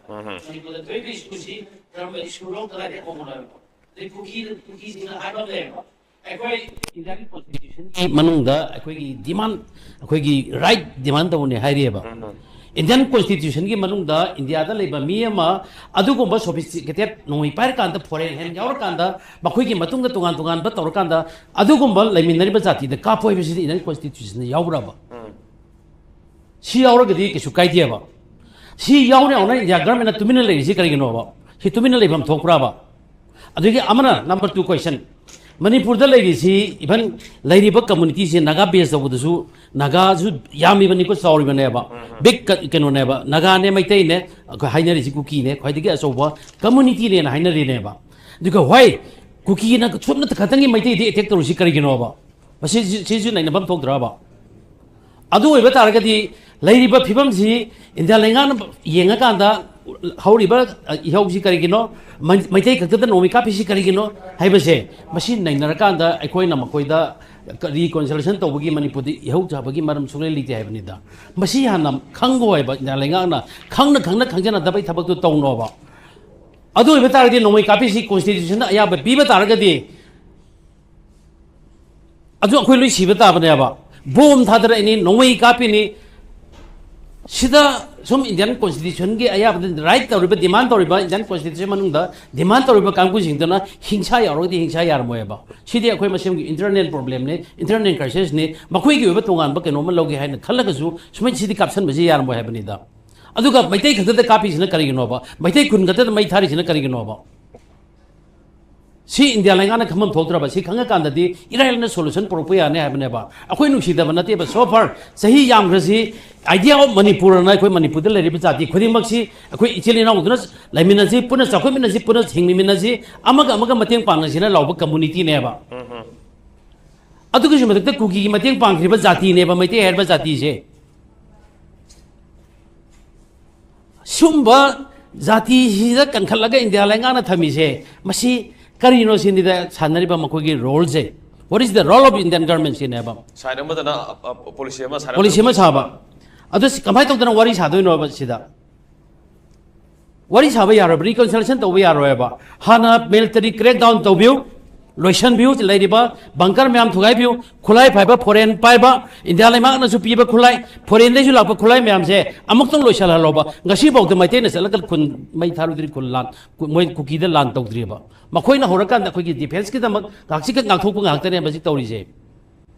ꯃꯅꯤꯄꯨꯔꯗ ꯊꯣꯛꯏꯕ issue ꯁꯤ ꯀꯔꯝꯕ issue ꯅꯣ, ꯀꯗꯥꯏꯗꯒꯤ ꯍꯧꯕꯅꯣ ꯍꯥꯏꯕ? ꯑꯗꯩ ꯀꯨꯀꯤ, ꯀꯨꯀꯤꯁꯤꯡꯅ ꯍꯥꯏꯕ ꯑꯃ ꯂꯩꯌꯦꯕ꯫ ꯑꯩꯈꯣꯏ ꯏꯟꯗꯤꯌꯥꯒꯤ constitution ꯒꯤ ꯃꯅꯨꯡꯗ ꯑꯩꯈꯣꯏꯒꯤ demand, ꯑꯩꯈꯣꯏꯒꯤ right demand ꯇꯧꯕꯅꯦ ꯍꯥꯏꯔꯤꯑꯕ꯫ Indian constitution ꯒꯤ ꯃꯅꯨꯡꯗ ꯏꯟꯗꯤꯌꯥꯗ ꯂꯩꯕ ꯃꯤ ꯑꯃ ꯑꯗꯨꯒꯨꯝꯕ sophisticated ꯅꯣꯡꯃꯩ ꯄꯥꯏꯔꯀꯥꯟꯗ, foreign hand ꯌꯥꯎꯔꯀꯥꯟꯗ, ꯃꯈꯣꯏꯒꯤ ꯃꯇꯨꯡꯗ ꯇꯣꯉꯥꯟ ꯇꯣꯉꯥꯟꯕ ꯇꯧꯔꯀꯥꯟꯗ ꯑꯗꯨꯒꯨꯝꯕ ꯂꯩꯃꯤꯟꯅꯔꯤꯕ ꯖꯥꯇꯤꯗ ꯀꯥꯞꯄꯣ ꯍꯥꯏꯕꯁꯤꯗꯤ Indian constitution ꯗ ꯌꯥꯎꯕ꯭ꯔꯕ? ꯁꯤ ꯌꯥꯎꯔꯒꯗꯤ ꯀꯩꯁꯨ ꯀꯥꯏꯗꯦꯕ꯫ ꯁꯤ ꯌꯥꯎꯅ ꯌꯥꯎꯅ ꯏꯟꯗꯤꯌꯥ government ꯅ ꯇꯨꯃꯤꯟꯅ ꯂꯩꯔꯤꯁꯤ ꯀꯔꯤꯒꯤꯅꯣꯕ? ꯁꯤ ꯇꯨꯃꯤꯟꯅ ꯂꯩꯐꯝ ꯊꯣꯛꯄ꯭ꯔꯕ? ꯑꯗꯨꯒꯤ ꯑꯃꯅ number two question, ꯃꯅꯤꯄꯨꯔꯗ ꯂꯩꯔꯤꯁꯤ, even ꯂꯩꯔꯤꯕ community ꯁꯦ ꯅꯥꯒꯥ base ꯇꯧꯕꯗꯁꯨ ꯅꯥꯒꯥꯁꯨ ꯌꯥꯝꯃꯤꯕꯅꯤꯀꯣ, ꯆꯥꯎꯔꯤꯕꯅꯦꯕ꯫ Big ꯀ-, ꯀꯩꯅꯣꯅꯦꯕ, ꯅꯥꯒꯥꯅꯦ, ꯃꯩꯇꯩꯅꯦ, ꯑꯩꯈꯣꯏ ꯍꯥꯏꯅꯔꯤꯁꯤ ꯀꯨꯀꯤꯅꯦ, ꯈ꯭ꯋꯥꯏꯗꯒꯤ ꯑꯆꯧꯕ community ꯅꯦꯅ ꯍꯥꯏꯅꯔꯤꯅꯦꯕ꯫ ꯑꯗꯨꯒ ꯍꯣꯏ, ꯀꯨꯀꯤꯅ ꯁꯨꯞꯅꯇ ꯈꯛꯇꯪꯒꯤ ꯃꯩꯇꯩꯗꯤ attack ꯇꯧꯔꯤꯁꯤ ꯀꯔꯤꯒꯤꯅꯣꯕ? ꯃꯁꯤ, ꯁꯤꯁꯨ ꯅꯩꯅꯐꯝ ꯊꯣꯛꯇ꯭ꯔꯕ? ꯑꯗꯨ ꯑꯣꯏꯕ ꯇꯥꯔꯒꯗꯤ ꯂꯩꯔꯤꯕ ꯐꯤꯕꯝꯁꯤ ꯏꯟꯗꯤꯌꯥ ꯂꯩꯉꯥꯛꯅ ꯌꯦꯡꯉꯀꯥꯟꯗ ꯍꯧꯔꯤꯕ, ꯑ, ꯏꯍꯧꯁꯤ ꯀꯔꯤꯒꯤꯅꯣ, ꯃꯩ-, ꯃꯩꯇꯩ ꯈꯛꯇꯗ ꯅꯣꯡꯃꯩ ꯀꯥꯞꯄꯤꯁꯤ ꯀꯔꯤꯒꯤꯅꯣ ꯍꯥꯏꯕꯁꯦ, ꯃꯁꯤ ꯅꯩꯅꯔꯀꯥꯟꯗ ꯑꯩꯈꯣꯏꯅ ꯃꯈꯣꯏꯗ ꯔꯤꯀꯣꯟꯁꯤꯂꯦꯁꯟ ꯇꯧꯕꯒꯤ ꯃꯅꯤꯄꯨꯔꯗ ꯏꯍꯧ ꯆꯥꯕꯒꯤ ꯃꯔꯝ ꯁꯨꯡꯂꯩ ꯂꯩꯇꯦ ꯍꯥꯏꯕꯅꯤꯗ꯫ ꯃꯁꯤ ꯍꯥꯟꯅ ꯈꯪꯒꯣ ꯍꯥꯏꯕ, ꯏꯟꯗꯤꯌꯥ ꯂꯩꯉꯥꯛꯅ ꯈꯪꯅ ꯈꯪꯅ ꯈꯪꯖꯅꯗꯕꯩ ꯊꯕꯛꯇꯨ ꯇꯧꯅꯣꯕ꯫ ꯑꯗꯨ ꯑꯣꯏꯕ ꯇꯥꯔꯒꯗꯤ ꯅꯣꯡꯃꯩ ꯀꯥꯞꯄꯤꯁꯤ ꯀꯣꯟꯁꯇꯤꯇ꯭ꯌꯨꯁꯟꯅ ꯑꯌꯥꯕ ꯄꯤꯕ ꯇꯥꯔꯒꯗꯤ ꯑꯗꯨ ꯑꯩꯈꯣꯏ ꯂꯣꯏ ꯁꯤꯕ ꯇꯥꯕꯅꯦꯕ꯫ ꯕꯣꯝ ꯊꯥꯗꯔꯛꯏꯅꯤ, ꯅꯣꯡꯃꯩ ꯀꯥꯞꯄꯤꯅꯤ, ꯁꯤꯗ ꯁꯨꯝ ꯏꯟꯗꯤꯌꯥꯟ ꯀꯣꯟꯁꯇꯤꯇ꯭ꯌꯨꯁꯟꯒꯤ ꯑꯌꯥꯕꯗ ꯔꯥꯏꯠ ꯇꯧꯔꯤꯕ, ꯗꯤꯃꯥꯟ ꯇꯧꯔꯤꯕ, ꯏꯟꯗꯤꯌꯥꯟ ꯀꯣꯟꯁꯇꯤꯇ꯭ꯌꯨꯁꯟ ꯃꯅꯨꯡꯗ ꯗꯤꯃꯥꯟ ꯇꯧꯔꯤꯕ ꯀꯥꯡꯕꯨꯁꯤꯡꯗꯨꯅ ꯍꯤꯡꯁꯥ ꯌꯥꯎꯔꯒꯗꯤ ꯍꯤꯡꯁꯥ ꯌꯥꯔꯝꯃꯣꯏꯕ꯫ ꯁꯤꯗꯤ ꯑꯩꯈꯣꯏ ꯃꯁꯦꯟꯒꯤ ꯏꯟꯇꯔꯅꯦꯜ ꯄ꯭ꯔꯣꯕ꯭ꯂꯦꯝꯅꯤ, ꯏꯟꯇꯔꯅꯦꯜ ꯀ꯭ꯔꯥꯏꯁꯤꯁꯅꯤ꯫ ꯃꯈꯣꯏꯒꯤ ꯑꯣꯏꯕ ꯇꯣꯉꯥꯟꯕ ꯀꯩꯅꯣꯝꯃ ꯂꯧꯒꯦ ꯍꯥꯏꯅ ꯈꯜꯂꯒꯁꯨ ꯁꯨꯃꯥꯏꯅ ꯁꯤꯗꯤ ꯀꯥꯞꯁꯟꯕꯁꯤ ꯌꯥꯔꯝꯃꯣꯏ ꯍꯥꯏꯕꯅꯤꯗ꯫ ꯑꯗꯨꯒ ꯃꯩꯇꯩ ꯈꯛꯇꯗ ꯀꯥꯞꯄꯤꯁꯤꯅ ꯀꯔꯤꯒꯤꯅꯣꯕ? ꯃꯩꯇꯩ ꯈꯨꯟ ꯈꯛꯇꯗ ꯃꯩ ꯊꯥꯔꯤꯁꯤꯅ ꯀꯔꯤꯒꯤꯅꯣꯕ? ꯁꯤ ꯏꯟꯗꯤꯌꯥ ꯂꯩꯉꯥꯛꯅ ꯈꯪꯐꯝ ꯊꯣꯛꯇ꯭ꯔꯕ? ꯁꯤ ꯈꯪꯉꯀꯥꯟꯗꯗꯤ ꯏꯔꯥꯏ ꯂꯥꯏꯅ ꯁꯣꯂꯨꯁꯟ ꯄꯨꯔꯛꯄ ꯌꯥꯅꯤ ꯍꯥꯏꯕꯅꯦꯕ꯫ ꯑꯩꯈꯣꯏ ꯅꯨꯡꯁꯤꯗꯕ ꯅꯠꯇꯦꯕ꯫ So far ꯆꯍꯤ ꯌꯥꯝꯈ꯭ꯔꯁꯤ, Idea of Manipur ꯑꯅ ꯑꯩꯈꯣꯏ ꯃꯅꯤꯄꯨꯔꯗ ꯂꯩꯔꯤꯕ ꯖꯥꯇꯤ ꯈꯨꯗꯤꯡꯃꯛꯁꯤ ꯑꯩꯈꯣꯏ ꯏꯆꯤꯜ ꯏꯅꯥꯎꯗꯨꯅ ꯂꯩꯃꯤꯟꯅꯁꯤ, ꯄꯨꯟꯅ ꯆꯥꯎꯈꯠꯃꯤꯟꯅꯁꯤ, ꯄꯨꯟꯅ ꯍꯤꯡꯃꯤꯟꯅꯁꯤ, ꯑꯃꯒ ꯑꯃꯒ ꯃꯇꯦꯡ ꯄꯥꯡꯅꯁꯤꯅ ꯂꯥꯎꯕ ꯀꯝꯃꯨꯅꯤꯇꯤꯅꯦꯕ꯫ ꯑꯗꯨꯒꯤꯁꯨ ꯃꯊꯛꯇ ꯀꯨꯀꯤꯒꯤ ꯃꯇꯦꯡ ꯄꯥꯡꯈ꯭ꯔꯤꯕ ꯖꯥꯇꯤꯅꯦꯕ ꯃꯩꯇꯩ ꯍꯥꯏꯔꯤꯕ ꯖꯥꯇꯤꯁꯦ꯫ ꯁꯨꯝꯕ ꯖꯥꯇꯤꯁꯤꯗ ꯀꯟꯈꯠꯂꯒ ꯏꯟꯗꯤꯌꯥ ꯂꯩꯉꯥꯛꯅ ꯊꯝꯃꯤꯁꯦ, ꯃꯁꯤ ꯀꯔꯤꯅꯣ ꯁꯤꯅꯤꯗ ꯁꯥꯟꯅꯔꯤꯕ ꯃꯈꯣꯏꯒꯤ ꯔꯣꯜꯁꯦ? What is the role of Indian government ꯁꯤꯅꯦꯕ꯫ ꯁꯥꯏꯠ ꯑꯃꯗꯅ ꯑ, ꯑ, ꯄꯣꯂꯤꯁꯤ ꯑꯃ, ꯁꯥꯏꯠ ꯄꯣꯂꯤꯁꯤ ꯑꯃ ꯑꯃꯗꯅ ꯁꯥꯕ꯫ ꯑꯗꯨ ꯁꯤ ꯀꯃꯥꯏꯅ ꯇꯧꯗꯅ ꯋꯥꯔꯤ ꯁꯥꯗꯣꯏꯅꯣꯕ ꯁꯤꯗ? ꯋꯥꯔꯤ ꯁꯥꯕ ꯌꯥꯔꯣꯏꯕ, ꯔꯤꯀꯟꯁꯤꯂꯦꯁꯟ ꯇꯧꯕ ꯌꯥꯔꯣꯏꯕ꯫ ꯍꯥꯟꯅ ꯃꯤꯂꯤꯇꯔꯤ ꯀ꯭ꯔꯦꯛ ꯗꯥꯎꯟ ꯇꯧꯕꯤꯌꯨ, ꯂꯣꯏꯁꯟꯕꯤꯌꯨ, ꯂꯩꯔꯤꯕ ꯕꯪꯀꯔ ꯃꯌꯥꯝ ꯊꯨꯒꯥꯏꯕꯤꯌꯨ, ꯈꯨꯠꯂꯥꯏ ꯄꯥꯏꯕ, ꯐꯣꯔꯦꯟ ꯄꯥꯏꯕ, ꯏꯟꯗꯤꯌꯥ ꯂꯩꯉꯥꯛꯅꯁꯨ ꯄꯤꯕ ꯈꯨꯠꯂꯥꯏ, ꯐꯣꯔꯦꯟꯗꯩꯁꯨ ꯂꯥꯛꯄ ꯈꯨꯠꯂꯥꯏ ꯃꯌꯥꯝꯁꯦ ꯑꯃꯨꯛꯇꯪ ꯂꯣꯏꯁꯤꯜꯍꯜꯂꯣꯕ꯫ ꯉꯁꯤꯐꯥꯎꯗ ꯃꯩꯇꯩꯅ ꯆꯠꯂꯒ ꯈꯨꯟ ꯃꯩ ꯊꯥꯔꯨꯗ꯭ꯔꯤ, ꯈꯨꯜ ꯂꯥꯟ, ꯃꯣꯏ ꯀꯨꯀꯤꯗ ꯂꯥꯟ ꯇꯧꯗ꯭ꯔꯤꯕ꯫ ꯃꯈꯣꯏꯅ ꯍꯧꯔꯀꯥꯟꯗ ꯑꯩꯈꯣꯏꯒꯤ ꯗꯤꯐꯦꯟꯁꯀꯤꯗꯃꯛ ꯉꯥꯛꯁꯤ ꯉꯥꯛꯊꯣꯛꯄ ꯉꯥꯛꯇꯅꯦꯕ ꯍꯧꯖꯤꯛ ꯇꯧꯔꯤꯁꯦ꯫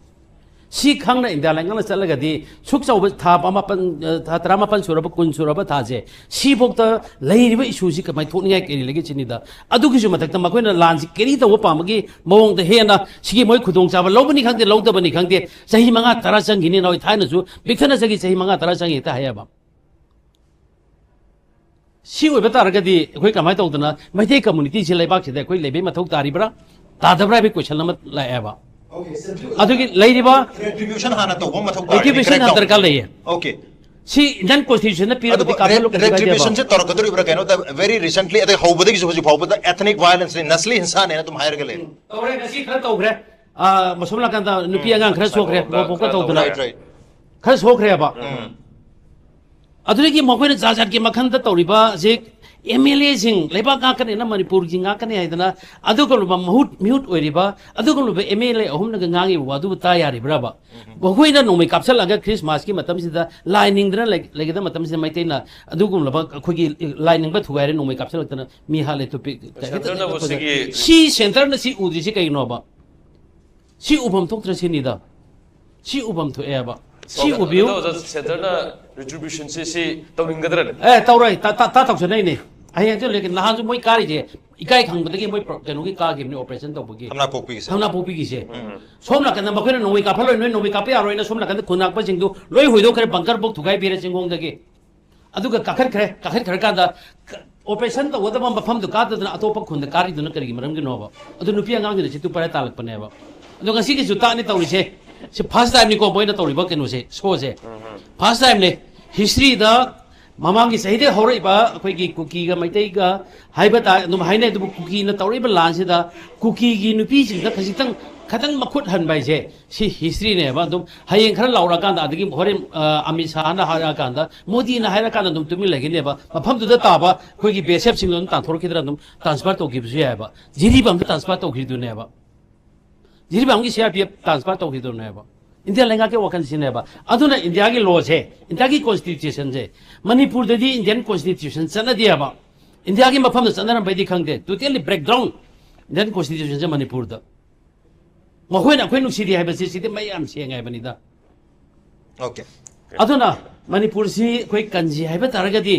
ꯁꯤ ꯈꯪꯅ ꯏꯟꯗꯤꯌꯥ ꯂꯩꯉꯥꯛꯅ ꯆꯠꯂꯒꯗꯤ ꯁꯨꯛ ꯆꯥꯎꯕ ꯊꯥ ꯃꯥꯄꯟ, ꯑ, ꯊꯥ ꯇꯔꯥꯃꯥꯄꯟ ꯁꯨꯔꯕ, ꯀꯨꯟ ꯁꯨꯔꯕ ꯊꯥꯁꯦ, ꯁꯤꯐꯥꯎꯗ ꯂꯩꯔꯤꯕ ꯏꯁꯨꯁꯤ ꯀꯃꯥꯏꯅ ꯊꯣꯛꯅꯤꯡꯉꯥꯏ ꯀꯔꯤ ꯂꯩꯒꯦ ꯁꯤꯅꯤꯗ꯫ ꯑꯗꯨꯒꯤꯁꯨ ꯃꯊꯛꯇ ꯃꯈꯣꯏꯅ ꯂꯥꯟꯁꯤ ꯀꯦꯔꯤ ꯇꯧꯕ ꯄꯥꯝꯕꯒꯤ ꯃꯑꯣꯡꯗ ꯍꯦꯟꯅ ꯁꯤꯒꯤ ꯃꯣꯏ ꯈꯨꯗꯣꯡꯆꯥꯕ ꯂꯧꯕꯅꯤ ꯈꯪꯗꯦ, ꯂꯧꯗꯕꯅꯤ ꯈꯪꯗꯦ, ꯆꯍꯤ ꯃꯉꯥ ꯇꯔꯥ ꯆꯪꯈꯤꯅꯤ꯫ ꯅꯍꯥꯟꯋꯥꯏ ꯊꯥꯏꯅꯁꯨ ꯄꯤꯛꯊꯅ ꯆꯪꯈꯤ, ꯆꯍꯤ ꯃꯉꯥ ꯇꯔꯥ ꯆꯪꯈꯤ ꯍꯦꯛꯇ ꯍꯥꯏꯌꯦꯕ꯫ ꯁꯤ ꯑꯣꯏꯕ ꯇꯥꯔꯒꯗꯤ ꯑꯩꯈꯣꯏ ꯀꯃꯥꯏꯅ ꯇꯧꯗꯅ ꯃꯩꯇꯩ ꯀꯝꯃꯨꯅꯤꯇꯤꯁꯤ ꯂꯩꯕꯥꯛꯁꯤꯗ ꯑꯩꯈꯣꯏ ꯂꯩꯕꯩ ꯃꯊꯧ ꯇꯥꯔꯤꯕ꯭ꯔꯥ, ꯇꯥꯗꯕ꯭ꯔꯥ ꯍꯥꯏꯕꯒꯤ ꯀꯣꯏꯁꯟ ꯑꯃ ꯂꯥꯛꯑꯦꯕ꯫ ꯑꯗꯨꯒꯤ ꯂꯩꯔꯤꯕ ꯔꯤꯇ꯭ꯔꯤꯕ꯭ꯌꯨꯁꯟ ꯍꯥꯟꯅ ꯇꯧꯕ ꯃꯊꯧ ꯇꯥꯏ꯫ ꯔꯤꯇ꯭ꯔꯤꯕ꯭ꯌꯨꯁꯟ ꯍꯥꯟꯅ ꯗꯔꯀꯥꯔ ꯂꯩꯌꯦ꯫ ꯑꯣꯀꯦ꯫ ꯁꯤ ꯏꯟꯗꯤꯌꯟ ꯀꯣꯟꯁꯇꯤꯇ꯭ꯌꯨꯁꯟꯅ ꯄꯤꯔꯕꯗꯤ ꯀꯥꯞꯊꯠꯂꯨ, ꯀꯩꯁꯨ ꯀꯥꯏꯗꯦꯕ꯫ ꯔꯤꯇ꯭ꯔꯤꯕ꯭ꯌꯨꯁꯟꯁꯦ ꯇꯧꯔꯛꯀꯗꯧꯔꯤꯕ꯭ꯔꯥ? ꯀꯩꯅꯣꯗ very recently ꯑꯗꯩ ꯍꯧꯕꯗꯒꯤꯁꯨ ꯍꯧꯖꯤꯛ ꯐꯥꯎꯕꯗ ethnic violence ꯅꯤ, ꯅꯁꯂꯤ ꯍꯤꯡꯁꯥꯅꯦꯅ ꯑꯗꯨꯝ ꯍꯥꯏꯔꯒ ꯂꯩ꯫ ꯇꯧꯔꯦ, ꯉꯁꯤ ꯈꯔ ꯇꯧꯈ꯭ꯔꯦ꯫ ꯑꯥ, ꯃꯁꯣꯝ ꯅꯥꯀꯟꯗ ꯅꯨꯄꯤ ꯑꯉꯥꯡ ꯈꯔ ꯁꯣꯛꯈ꯭ꯔꯦ, ꯁꯥꯏꯕꯣꯝꯗ ꯃꯣꯄꯣꯛꯀ ꯈꯔ ꯇꯧꯗꯅ꯫ Right, right. ꯈꯔ ꯁꯣꯛꯈ꯭ꯔꯦꯕ꯫ ꯎꯝ. ꯑꯗꯨꯗꯒꯤ ꯃꯈꯣꯏꯅ ꯖꯥꯠ ꯖꯥꯠꯀꯤ ꯃꯈꯜꯗ ꯇꯧꯔꯤꯕ ꯍꯧꯖꯤꯛ ꯑꯦꯝ ꯑꯦꯜ ꯑꯦꯁꯤꯡ ꯂꯩꯕꯥꯛ ꯉꯥꯛꯀꯅꯤꯅ ꯃꯅꯤꯄꯨꯔꯒꯤ ꯉꯥꯛꯀꯅꯤ ꯍꯥꯏꯗꯅ ꯑꯗꯨꯒꯨꯝꯂꯕ ꯃꯍꯨꯠ ꯃꯤꯍꯨꯠ ꯑꯣꯏꯔꯤꯕ ꯑꯗꯨꯒꯨꯝꯂꯕ ꯑꯦꯝ ꯑꯦꯜ ꯑꯦ ꯑꯍꯨꯝꯅꯒ ꯉꯥꯡꯉꯤꯕ ꯋꯥꯗꯨꯕꯨ ꯇꯥ ꯌꯥꯔꯤꯕ꯭ꯔꯕ? ꯃꯈꯣꯏꯅ ꯅꯣꯡꯃꯩ ꯀꯥꯞꯁꯤꯜꯂꯒ ꯈ꯭ꯔꯤꯁꯃꯥꯁꯀꯤ ꯃꯇꯝꯁꯤꯗ ꯂꯥꯏ ꯅꯤꯡꯗꯅ ꯂꯩ- ꯂꯩꯒꯗꯕ ꯃꯇꯝꯁꯤꯗ ꯃꯩꯇꯩꯅ ꯑꯗꯨꯒꯨꯝꯂꯕ ꯑꯩꯈꯣꯏꯒꯤ ꯂꯥꯏ ꯅꯤꯡꯕ ꯊꯨꯒꯥꯏꯔꯦ, ꯅꯣꯡꯃꯩ ꯀꯥꯞꯁꯤꯜꯂꯛꯇꯅ ꯃꯤ ꯍꯥꯠꯂꯦ, ꯇꯨꯄꯤ ꯁꯦꯟꯇꯔꯅꯕꯨ ꯁꯤꯒꯤ ꯁꯤ ꯁꯦꯟꯇꯔꯅ ꯁꯤ ꯎꯗ꯭ꯔꯤꯁꯤ ꯀꯩꯒꯤꯅꯣꯕ? ꯁꯤ ꯎꯐꯝ ꯊꯣꯛꯇ꯭ꯔ ꯁꯤꯅꯤꯗ꯫ ꯁꯤ ꯎꯐꯝ ꯊꯣꯛꯑꯦꯕ꯫ ꯁꯤ ꯎꯕꯤꯌꯨ꯫ ꯑꯗꯣ ꯑꯣꯖꯥ, ꯁꯦꯟꯇꯔꯅ ꯔꯤꯇ꯭ꯔꯤꯕ꯭ꯌꯨꯁꯟꯁꯤ ꯁꯤ ꯇꯧꯅꯤꯡꯒꯗ꯭ꯔꯅꯦ? ꯑꯦ, ꯇꯧꯔꯣꯏ꯫ ꯇꯥ- ꯇꯥ- ꯇꯥ ꯇꯧꯁꯟꯅꯩꯅꯦ꯫ ꯍꯌꯦꯡ ꯍꯧꯖꯤꯛ ꯂꯩꯀꯦ꯫ ꯅꯍꯥꯟꯁꯨ ꯃꯣꯏ ꯀꯥꯔꯤꯁꯦ ꯏꯀꯥꯏ ꯈꯪꯕꯗꯒꯤ ꯃꯣꯏ ꯄ꯭ꯔꯣ- ꯀꯩꯅꯣꯒꯤ ꯀꯥꯈꯤꯕꯅꯤ, ꯑꯣꯄꯔꯦꯁꯟ ꯇꯧꯕꯒꯤ꯫ ꯈꯝꯅꯥꯄꯣꯛꯄꯤꯒꯤꯁꯦ꯫ ꯈꯝꯅꯥꯄꯣꯛꯄꯤꯒꯤꯁꯦ꯫ ꯁꯣꯝ ꯅꯥꯀꯟꯗ ꯃꯈꯣꯏꯅ ꯅꯣꯡꯃꯩ ꯀꯥꯞꯍꯜꯂꯣꯏ, ꯅꯣꯏ ꯅꯣꯡꯃꯩ ꯀꯥꯞꯄ ꯌꯥꯔꯣꯏꯅ ꯁꯣꯝ ꯅꯥꯀꯟꯗ ꯈꯨꯟꯅꯥꯛꯄꯁꯤꯡꯗꯨ ꯂꯣꯏ ꯍꯣꯏꯗꯣꯛꯈ꯭ꯔꯦ, ꯕꯪꯀꯔ ꯕꯣꯛ ꯊꯨꯒꯥꯏꯕꯤꯔꯦ ꯆꯤꯡꯈꯣꯡꯗꯒꯤ꯫ ꯑꯗꯨꯒ ꯀꯥꯈꯠꯈ꯭ꯔꯦ꯫ ꯀꯥꯈꯠꯈ꯭ꯔꯀꯥꯟꯗ ꯀ- ꯑꯣꯄꯔꯦꯁꯟ ꯇꯧꯒꯗꯕ ꯃꯐꯝꯗꯨ ꯀꯥꯗꯗꯅ ꯑꯇꯣꯞꯄ ꯈꯨꯟꯗ ꯀꯥꯔꯤꯗꯨꯅ ꯀꯔꯤꯒꯤ ꯃꯔꯝꯒꯤꯅꯣꯕ? ꯑꯗꯨ ꯅꯨꯄꯤ ꯑꯉꯥꯡꯁꯤꯡꯅ ꯁꯤꯠꯇꯨ ꯄꯥꯏꯔ ꯇꯥꯜꯂꯛꯄꯅꯦꯕ꯫ ꯑꯗꯣ ꯉꯁꯤꯒꯤꯁꯨ ꯇꯥꯛꯅꯤ ꯇꯧꯔꯤꯁꯦ꯫ ꯁꯤ ꯐꯥꯔꯁ ꯇꯥꯏꯝꯅꯤꯀꯣ ꯃꯣꯏꯅ ꯇꯧꯔꯤꯕ ꯀꯩꯅꯣꯁꯦ, ꯁꯣꯁꯦ꯫ ꯐꯥꯔꯁ ꯇꯥꯏꯝꯅꯤ꯫ ꯍꯤꯁꯇ꯭ꯔꯤꯗ ꯃꯃꯥꯡꯒꯤ ꯆꯍꯤꯗꯒꯤ ꯍꯧꯔꯛꯏꯕ ꯑꯩꯈꯣꯏꯒꯤ ꯀꯨꯀꯤꯒ ꯃꯩꯇꯩꯒ ꯍꯥꯏꯕ ꯇꯥꯔꯦ, ꯑꯗꯨꯝ ꯍꯥꯏꯅꯩ꯫ ꯑꯗꯨꯕꯨ ꯀꯨꯀꯤꯅ ꯇꯧꯔꯛꯏꯕ ꯂꯥꯟꯁꯤꯗ ꯀꯨꯀꯤꯒꯤ ꯅꯨꯄꯤꯁꯤꯡꯗ ꯈꯖꯤꯛꯇꯪ, ꯈꯤꯇꯪ ꯃꯈꯨꯠ ꯍꯟꯕ ꯍꯥꯏꯁꯦ ꯁꯤ ꯍꯤꯁꯇ꯭ꯔꯤꯅꯦꯕ꯫ ꯑꯗꯨꯝ ꯍꯌꯦꯡ ꯈꯔ ꯂꯥꯎꯔꯛꯑꯀꯥꯟꯗ, ꯑꯗꯒꯤ ꯍꯣꯔꯦꯟ, ꯑ, ꯑꯃꯤꯠ ꯁꯥꯍꯅ ꯍꯥꯏꯔꯛꯑꯀꯥꯟꯗ, ꯃꯣꯗꯤꯅ ꯍꯥꯏꯔꯀꯥꯟꯗ ꯑꯗꯨꯝ ꯇꯨꯃꯤꯟ ꯂꯩꯒꯅꯦꯕ꯫ ꯃꯐꯝꯗꯨꯗ ꯇꯥꯕ ꯑꯩꯈꯣꯏꯒꯤ ꯕꯤ ꯑꯦꯁ ꯑꯦꯐꯁꯤꯡꯗꯣ ꯑꯗꯨꯝ ꯇꯥꯟꯊꯣꯔꯛꯈꯤꯗ꯭ꯔꯥ, ꯑꯗꯨꯝ ꯇ꯭ꯔꯥꯟꯁꯐꯔ ꯇꯧꯈꯤꯕꯁꯨ ꯌꯥꯏꯑꯕ꯫ ꯖꯤꯔꯤꯕꯥꯝꯗ ꯇ꯭ꯔꯥꯟꯁꯐꯔ ꯇꯧꯈꯤꯗꯨꯅꯦꯕ꯫ ꯖꯤꯔꯤꯕꯥꯝꯒꯤ C R P F transfer ꯇꯧꯈꯤꯗꯨꯅꯦꯕ꯫ ꯏꯟꯗꯤꯌꯥ ꯂꯩꯉꯥꯛꯀꯤ ꯋꯥꯈꯜꯁꯤꯅꯦꯕ꯫ ꯑꯗꯨꯅ ꯏꯟꯗꯤꯌꯥꯒꯤ ꯂꯣꯁꯦ, ꯏꯟꯗꯤꯌꯥꯒꯤ ꯀꯣꯟꯁꯇꯤꯇ꯭ꯌꯨꯁꯟꯁꯦ, ꯃꯅꯤꯄꯨꯔꯗꯗꯤ ꯏꯟꯗꯤꯌꯥꯟ ꯀꯣꯟꯁꯇꯤꯇ꯭ꯌꯨꯁꯟ ꯆꯠꯅꯗꯦꯕ꯫ ꯏꯟꯗꯤꯌꯥꯒꯤ ꯃꯐꯝꯗ ꯆꯠꯅꯔꯝꯕꯩꯗꯤ ꯈꯪꯗꯦ, ꯇꯣꯇꯦꯜꯂꯤ ꯕ꯭ꯔꯦꯛ ꯗꯥꯎꯟ ꯏꯟꯗꯤꯌꯥꯟ ꯀꯣꯟꯁꯇꯤꯇ꯭ꯌꯨꯁꯟꯁꯦ ꯃꯅꯤꯄꯨꯔꯗ꯫ ꯃꯈꯣꯏꯅ ꯑꯩꯈꯣꯏ ꯅꯨꯡꯁꯤꯗꯦ ꯍꯥꯏꯕꯁꯤ ꯁꯤꯗꯤ ꯃꯌꯥꯝ ꯁꯦꯡꯉꯦ ꯍꯥꯏꯕꯅꯤꯗ꯫ Okay. ꯑꯗꯨꯅ ꯃꯅꯤꯄꯨꯔꯁꯤ ꯑꯩꯈꯣꯏ ꯀꯟꯁꯤ ꯍꯥꯏꯕ ꯇꯥꯔꯒꯗꯤ,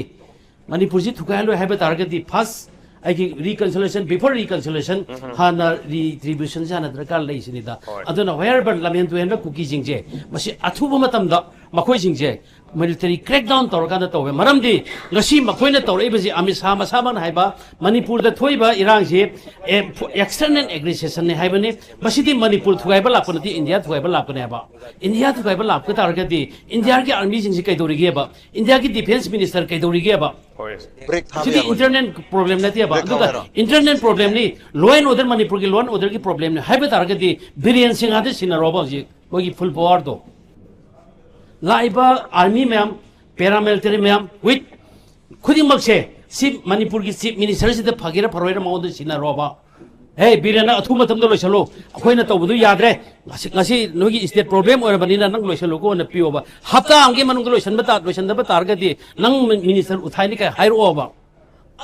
ꯃꯅꯤꯄꯨꯔꯁꯤ ꯊꯨꯒꯥꯏꯍꯜꯂꯣꯏ ꯍꯥꯏꯕ ꯇꯥꯔꯒꯗꯤ, ꯐꯥꯔꯁ ꯑꯩꯒꯤ ꯔꯤꯀꯟꯁꯤꯂꯦꯁꯟ, ꯕꯤꯐꯣꯔ ꯔꯤꯀꯟꯁꯤꯂꯦꯁꯟ ꯍꯥꯟꯅ ꯔꯤꯇ꯭ꯔꯤꯕ꯭ꯌꯨꯁꯟꯁꯦ ꯍꯥꯟꯅ ꯗꯔꯀꯥꯔ ꯂꯩꯁꯤꯅꯤꯗ꯫ ꯍꯣꯏ꯫ ꯑꯗꯨꯅ ꯋꯦꯌꯔꯕꯟ ꯂꯝꯍꯦꯟ ꯇꯨꯍꯦꯟꯕ ꯀꯨꯀꯤꯁꯤꯡꯁꯦ ꯃꯁꯤ ꯑꯊꯨꯕ ꯃꯇꯝꯗ ꯃꯈꯣꯏꯁꯤꯡꯁꯦ ꯃꯤꯂꯤꯇꯔꯤ ꯀ꯭ꯔꯦꯛ ꯗꯥꯎꯟ ꯇꯧꯔꯀꯥꯟꯗ ꯇꯧꯋꯦ꯫ ꯃꯔꯝꯗꯤ ꯉꯁꯤ ꯃꯈꯣꯏꯅ ꯇꯧꯔꯛꯏꯕꯁꯤ, ꯑꯃꯤꯠ ꯁꯥꯍ ꯃꯁꯥꯃꯛꯅ ꯍꯥꯏꯕ, ꯃꯅꯤꯄꯨꯔꯗ ꯊꯣꯛꯏꯕ ꯏꯔꯥꯡꯁꯤ ꯑꯦꯛꯁꯇꯔꯅꯦꯜ ꯑꯦꯒ꯭ꯔꯦꯁꯟꯅꯤ ꯍꯥꯏꯕꯅꯤ꯫ ꯃꯁꯤꯗꯤ ꯃꯅꯤꯄꯨꯔ ꯊꯨꯒꯥꯏꯕ ꯂꯥꯛꯄ ꯅꯠꯇꯦ, ꯏꯟꯗꯤꯌꯥ ꯊꯨꯒꯥꯏꯕ ꯂꯥꯛꯄꯅꯦꯕ꯫ ꯏꯟꯗꯤꯌꯥ ꯊꯨꯒꯥꯏꯕ ꯂꯥꯛꯄ ꯇꯥꯔꯒꯗꯤ ꯏꯟꯗꯤꯌꯥꯒꯤ ꯑꯥꯔꯃꯤꯁꯤꯡꯁꯤ ꯀꯩꯗꯧꯔꯤꯒꯦꯕ? ꯏꯟꯗꯤꯌꯥꯒꯤ ꯗꯤꯐꯦꯟꯁ ꯃꯤꯅꯤꯁꯇꯔ ꯀꯩꯗꯧꯔꯤꯒꯦꯕ? ꯕ꯭ꯔꯦꯛ ꯊꯥꯕ ꯁꯤꯗꯤ ꯌꯥꯕ꯭ꯔꯣ? ꯏꯟꯇꯔꯅꯦꯜ ꯄ꯭ꯔꯣꯕ꯭ꯂꯦꯝ ꯅꯠꯇꯦꯕ꯫ ꯕ꯭ꯔꯦꯛ ꯑꯗꯨꯒ ꯊꯥꯕ ꯌꯥꯔꯣ? ꯏꯟꯇꯔꯅꯦꯜ ꯄ꯭ꯔꯣꯕ꯭ꯂꯦꯝꯅꯤ, ꯂꯣ ꯑꯦꯟ ꯑꯣꯔꯗꯔ, ꯃꯅꯤꯄꯨꯔꯒꯤ ꯂꯣ ꯑꯦꯟ ꯑꯣꯔꯗꯔꯒꯤ ꯄ꯭ꯔꯣꯕ꯭ꯂꯦꯝꯅꯤ ꯍꯥꯏꯕ ꯇꯥꯔꯒꯗꯤ ꯕꯤꯔꯦꯟ ꯁꯤꯡꯍꯗ ꯁꯤꯟꯅꯔꯣꯕ ꯍꯧꯖꯤꯛ꯫ ꯃꯣꯏꯒꯤ ꯐꯨꯜ ꯄꯋꯥꯔꯗꯣ꯫ ꯂꯥꯛꯏꯕ ꯑꯥꯔꯃꯤ ꯃꯌꯥꯝ, ꯄꯦꯔꯥꯃꯤꯂꯤꯇꯔꯤ ꯃꯌꯥꯝ, ꯋꯤꯠ ꯈꯨꯗꯤꯡꯃꯛꯁꯦ ꯁꯤ ꯃꯅꯤꯄꯨꯔꯒꯤ ꯆꯤꯐ ꯃꯤꯅꯤꯁꯇꯔꯁꯤꯗ ꯐꯒꯦꯔꯥ ꯐꯔꯣꯏꯔꯥ ꯃꯉꯣꯟꯗ ꯁꯤꯟꯅꯔꯣꯕ꯫ "ꯍꯦ ꯕꯤꯔꯦꯟ, ꯅꯪ ꯑꯊꯨꯕ ꯃꯇꯝꯗ ꯂꯣꯏꯁꯤꯜꯂꯨ, ꯑꯩꯈꯣꯏꯅ ꯇꯧꯕꯗꯨ ꯌꯥꯗ꯭ꯔꯦ, ꯉꯁꯤ, ꯉꯁꯤ ꯅꯣꯏꯒꯤ ꯁ꯭ꯇꯦꯠ ꯄ꯭ꯔꯣꯕ꯭ꯂꯦꯝ ꯑꯣꯏꯔꯕꯅꯤꯅ ꯅꯪ ꯂꯣꯏꯁꯤꯜꯂꯨꯀꯣꯅ" ꯄꯤꯌꯣꯕ꯫ ꯍꯞꯇꯥ ꯑꯃꯒꯤ ꯃꯅꯨꯡꯗ ꯂꯣꯏꯁꯤꯟꯕ ꯇꯥ-, ꯂꯣꯏꯁꯤꯟꯗꯕ ꯇꯥꯔꯒꯗꯤ ꯅꯪ ꯃꯤ-, ꯃꯤꯅꯤꯁꯇꯔ ꯎꯊꯥꯏꯅꯤ ꯀꯥꯏ ꯍꯥꯏꯔꯛꯑꯣꯕ꯫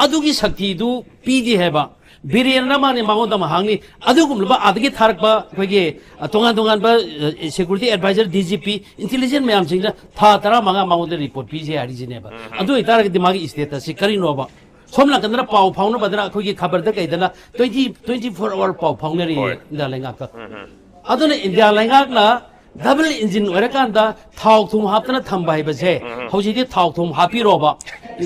ꯑꯗꯨꯒꯤ ꯁꯛꯇꯤꯗꯨ ꯄꯤꯗꯦ ꯍꯥꯏꯕ꯫ ꯕꯤꯔꯦꯟꯅ ꯃꯥꯅꯤ, ꯃꯉꯣꯟꯗ ꯑꯃ ꯍꯥꯡꯅꯤ꯫ ꯑꯗꯨꯒꯨꯝꯂꯕ ꯑꯥꯗꯒꯤ ꯊꯥꯔꯛꯄ ꯑꯩꯈꯣꯏꯒꯤ, ꯑ, ꯇꯣꯉꯥꯟ ꯇꯣꯉꯥꯟꯕ, ꯑ, security adviser, D G P, intelligence ꯃꯌꯥꯝꯁꯤꯡꯅ ꯊꯥ ꯇꯔꯥꯃꯉꯥ ꯃꯉꯣꯟꯗ ꯔꯤꯄꯣꯔꯠ ꯄꯤꯁꯦ ꯍꯥꯏꯔꯤꯁꯤꯅꯦꯕ꯫ ꯑꯗꯨ ꯑꯣꯏꯇꯥꯔꯒꯗꯤ ꯃꯥꯒꯤ ꯁ꯭ꯇꯦꯇꯁꯁꯤ ꯀꯔꯤꯅꯣꯕ? ꯁꯣꯝ ꯅꯥꯀꯟꯗꯅ ꯄꯥꯎ ꯐꯥꯎꯅꯕꯗꯅ ꯑꯩꯈꯣꯏꯒꯤ ꯈꯕꯔꯗ ꯀꯩꯗꯅ ꯇ꯭ꯋꯦꯟꯇꯤ, ꯇ꯭ꯋꯦꯟꯇꯤ ꯐꯣꯔ ꯑꯋꯥꯔ ꯄꯥꯎ ꯐꯥꯎꯅꯔꯤꯌꯦ ꯍꯣꯏ꯫ ꯏꯟꯗꯤꯌꯥ ꯂꯩꯉꯥꯛꯀ꯫ ꯑꯗꯨꯅ ꯏꯟꯗꯤꯌꯥ ꯂꯩꯉꯥꯛꯅ ꯗꯕꯜ ꯏꯟꯖꯤꯟ ꯑꯣꯏꯔꯀꯥꯟꯗ ꯊꯥꯎ ꯊꯨꯝ ꯍꯥꯞꯇꯅ ꯊꯝꯕ ꯍꯥꯏꯕꯁꯦ, ꯍꯧꯖꯤꯛꯇꯤ ꯊꯥꯎ ꯊꯨꯝ ꯍꯥꯞꯄꯤꯔꯣꯕ꯫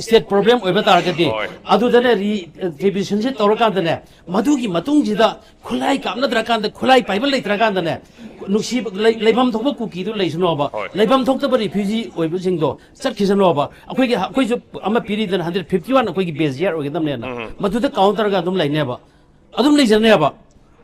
ꯁ꯭ꯇꯦꯠ ꯄ꯭ꯔꯣꯕ꯭ꯂꯦꯝ ꯑꯣꯏꯕ ꯇꯥꯔꯒꯗꯤ, ꯍꯣꯏ꯫ ꯑꯗꯨꯗꯅꯦ ꯔꯤ-, ꯔꯤꯚꯤꯖꯟꯁꯦ ꯇꯧꯔꯀꯥꯟꯗꯅꯦ, ꯃꯗꯨꯒꯤ ꯃꯇꯨꯡꯁꯤꯗ ꯈꯨꯠꯂꯥꯏ ꯀꯥꯞꯅꯗ꯭ꯔꯀꯥꯟꯗ, ꯈꯨꯠꯂꯥꯏ ꯄꯥꯏꯕ ꯂꯩꯇ꯭ꯔꯀꯥꯟꯗꯅꯦ, ꯅꯨꯡꯁꯤꯕ ꯂꯩ-, ꯂꯩꯐꯝ ꯊꯣꯛꯄ ꯀꯨꯀꯤꯗꯨ ꯂꯩꯁꯅꯣꯕ꯫ ꯍꯣꯏ꯫ ꯂꯩꯐꯝ ꯊꯣꯛꯇꯕ ꯔꯤꯐ꯭ꯌꯨꯖꯤ ꯑꯣꯏꯕꯁꯤꯡꯗꯣ ꯆꯠꯈꯤꯁꯅꯣꯕ꯫ ꯑꯩꯈꯣꯏꯒꯤ, ꯑꯩꯈꯣꯏꯁꯨ ꯑꯃ ꯄꯤꯔꯤꯗꯅ, ꯍꯟꯗ꯭ꯔꯦꯠ ꯐꯤꯐꯇꯤ ꯋꯥꯟ ꯑꯩꯈꯣꯏꯒꯤ ꯕꯦꯁ ꯌꯥꯔ ꯑꯣꯏꯒꯗꯕꯅꯦꯅ꯫ ꯃꯗꯨꯗ ꯀꯥꯎꯟ ꯇꯧꯔꯒ ꯑꯗꯨꯝ ꯂꯩꯅꯦꯕ꯫ ꯑꯗꯨꯝ ꯂꯩꯖꯅꯦꯕ꯫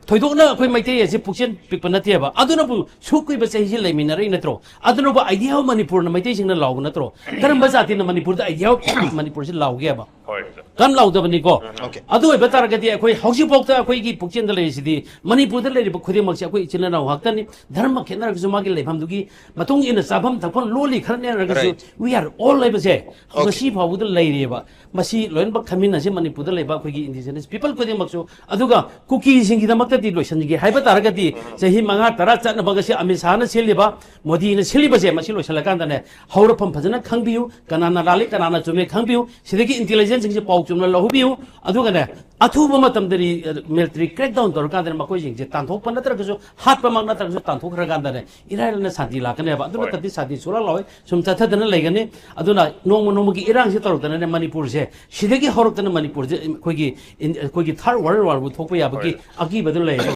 ꯊꯣꯏꯗꯣꯛꯅ ꯑꯩꯈꯣꯏ ꯃꯩꯇꯩ ꯑꯁꯤ ꯄꯨꯛꯆꯦꯜ ꯄꯤꯛꯄ ꯅꯠꯇꯦꯕ꯫ ꯑꯗꯨꯅꯕꯨ ꯁꯨꯛ ꯀꯨꯏꯕ ꯆꯍꯤꯁꯤ ꯂꯩꯃꯤꯟꯅꯔꯛꯏ ꯅꯠꯇ꯭ꯔꯣ? ꯑꯗꯨꯅꯕꯨ Idea of Manipurꯅ ꯃꯩꯇꯩꯁꯤꯡꯅ ꯂꯥꯎꯕ ꯅꯠꯇ꯭ꯔꯣ? ꯀꯔꯝꯕ ꯖꯥꯇꯤꯅ ꯃꯅꯤꯄꯨꯔꯗ Idea of ꯃꯅꯤꯄꯨꯔꯁꯤ ꯂꯥꯎꯒꯦꯕ? ꯍꯣꯏ꯫ ꯀꯔꯝ ꯂꯥꯎꯗꯕꯅꯤꯀꯣ? ꯑꯣꯀꯦ꯫ ꯑꯗꯨ ꯑꯣꯏꯕ ꯇꯥꯔꯒꯗꯤ ꯑꯩꯈꯣꯏ ꯍꯧꯖꯤꯛꯐꯥꯎꯗ ꯑꯩꯈꯣꯏꯒꯤ ꯄꯨꯛꯆꯦꯜꯗ ꯂꯩꯔꯤꯁꯤꯗꯤ ꯃꯅꯤꯄꯨꯔꯗ ꯂꯩꯔꯤꯕ ꯈꯨꯗꯤꯡꯃꯛꯁꯦ ꯑꯩꯈꯣꯏ ꯏꯆꯤꯜ ꯏꯅꯥꯎ ꯉꯥꯛꯇꯅꯤ꯫ ꯙꯔꯃ ꯈꯦꯠꯅꯔꯒꯁꯨ ꯃꯥꯒꯤ ꯂꯩꯐꯝꯗꯨꯒꯤ ꯃꯇꯨꯡ ꯏꯟꯅ ꯆꯥꯐꯝ ꯊꯛꯐꯝ ꯂꯣꯜꯂꯤ ꯈꯔ ꯅꯦꯔꯒꯁꯨ Right. We are all ꯍꯥꯏꯕꯁꯦ ꯑꯣꯀꯦ꯫ ꯉꯁꯤ ꯐꯥꯎꯕꯗ ꯂꯩꯔꯤꯑꯕ꯫ ꯃꯁꯤ ꯂꯣꯏꯅꯃꯛ ꯈꯟꯃꯤꯟꯅꯁꯤ ꯃꯅꯤꯄꯨꯔꯗ ꯂꯩꯕ ꯑꯩꯈꯣꯏꯒꯤ indigenous people ꯈꯨꯗꯤꯡꯃꯛꯁꯨ꯫ ꯑꯗꯨꯒ ꯀꯨꯀꯤꯁꯤꯡꯒꯤꯗꯃꯛꯇꯗꯤ ꯂꯣꯏꯁꯤꯟꯒꯦ ꯍꯥꯏꯕ ꯇꯥꯔꯒꯗꯤ ꯆꯍꯤ ꯃꯉꯥ ꯇꯔꯥ ꯆꯠꯅꯕ ꯉꯁꯤ ꯑꯃꯤꯠ ꯁꯥꯍꯅ ꯁꯤꯜꯂꯤꯕ, ꯃꯣꯗꯤꯅ ꯁꯤꯜꯂꯤꯕꯁꯦ ꯃꯁꯤ ꯂꯣꯏꯁꯤꯜꯂꯀꯥꯟꯗꯅꯦ ꯍꯧꯔꯛꯐꯝ ꯐꯖꯅ ꯈꯪꯕꯤꯌꯨ, ꯀꯅꯥꯅ ꯂꯥꯜꯂꯤ ꯀꯅꯥꯅ ꯆꯨꯝꯃꯦ ꯈꯪꯕꯤꯌꯨ꯫ ꯁꯤꯗꯒꯤ intelligenceꯁꯤꯡꯁꯦ ꯄꯥꯎ ꯆꯨꯝꯅ ꯂꯧꯕꯤꯌꯨ꯫ ꯑꯗꯨꯒꯅꯦ, ꯑꯊꯨꯕ ꯃꯇꯝꯗꯗꯤ ꯃꯤꯂꯤꯇꯔꯤ ꯀ꯭ꯔꯦꯛ ꯗꯥꯎꯟ ꯇꯧꯔꯀꯥꯟꯗꯅꯦ, ꯃꯈꯣꯏꯁꯤꯡꯁꯦ ꯇꯥꯟꯊꯣꯛꯄ ꯅꯠꯇ꯭ꯔꯒꯁꯨ, ꯍꯥꯠꯄꯃꯛ ꯅꯠꯇ꯭ꯔꯒꯁꯨ, ꯇꯥꯟꯊꯣꯛꯈ꯭ꯔꯀꯥꯟꯗꯅꯦ, ꯏꯔꯥꯏ ꯂꯥꯏꯅ ꯁꯥꯟꯇꯤ ꯂꯥꯛꯀꯅꯦꯕ꯫ ꯑꯗꯨ ꯍꯣꯏ꯫ ꯅꯠꯇꯗꯤ ꯁꯥꯟꯇꯤ ꯁꯨꯡꯂꯥꯛ ꯂꯥꯛꯑꯣꯏ, ꯁꯨꯝ ꯆꯠꯊꯗꯅ ꯂꯩꯒꯅꯤ꯫ ꯑꯗꯨꯅ ꯅꯣꯡꯃ ꯅꯣꯡꯃꯒꯤ ꯏꯔꯥꯡꯁꯤ ꯇꯧꯔꯛꯇꯅꯅꯦ, ꯃꯅꯤꯄꯨꯔꯁꯦ, ꯁꯤꯗꯒꯤ ꯍꯧꯔꯛꯇꯅ ꯃꯅꯤꯄꯨꯔꯁꯦ ꯑꯩꯈꯣꯏꯒꯤ ꯏꯟ-, ꯑꯩꯈꯣꯏꯒꯤ ꯊꯥꯔꯠ ꯋꯥꯔꯜ ꯋꯥꯔꯕꯨ ꯊꯣꯛꯄ ꯌꯥꯕꯒꯤ ꯍꯣꯏ꯫ ꯑꯀꯤꯕꯗꯨ ꯂꯩꯌꯦꯕ꯫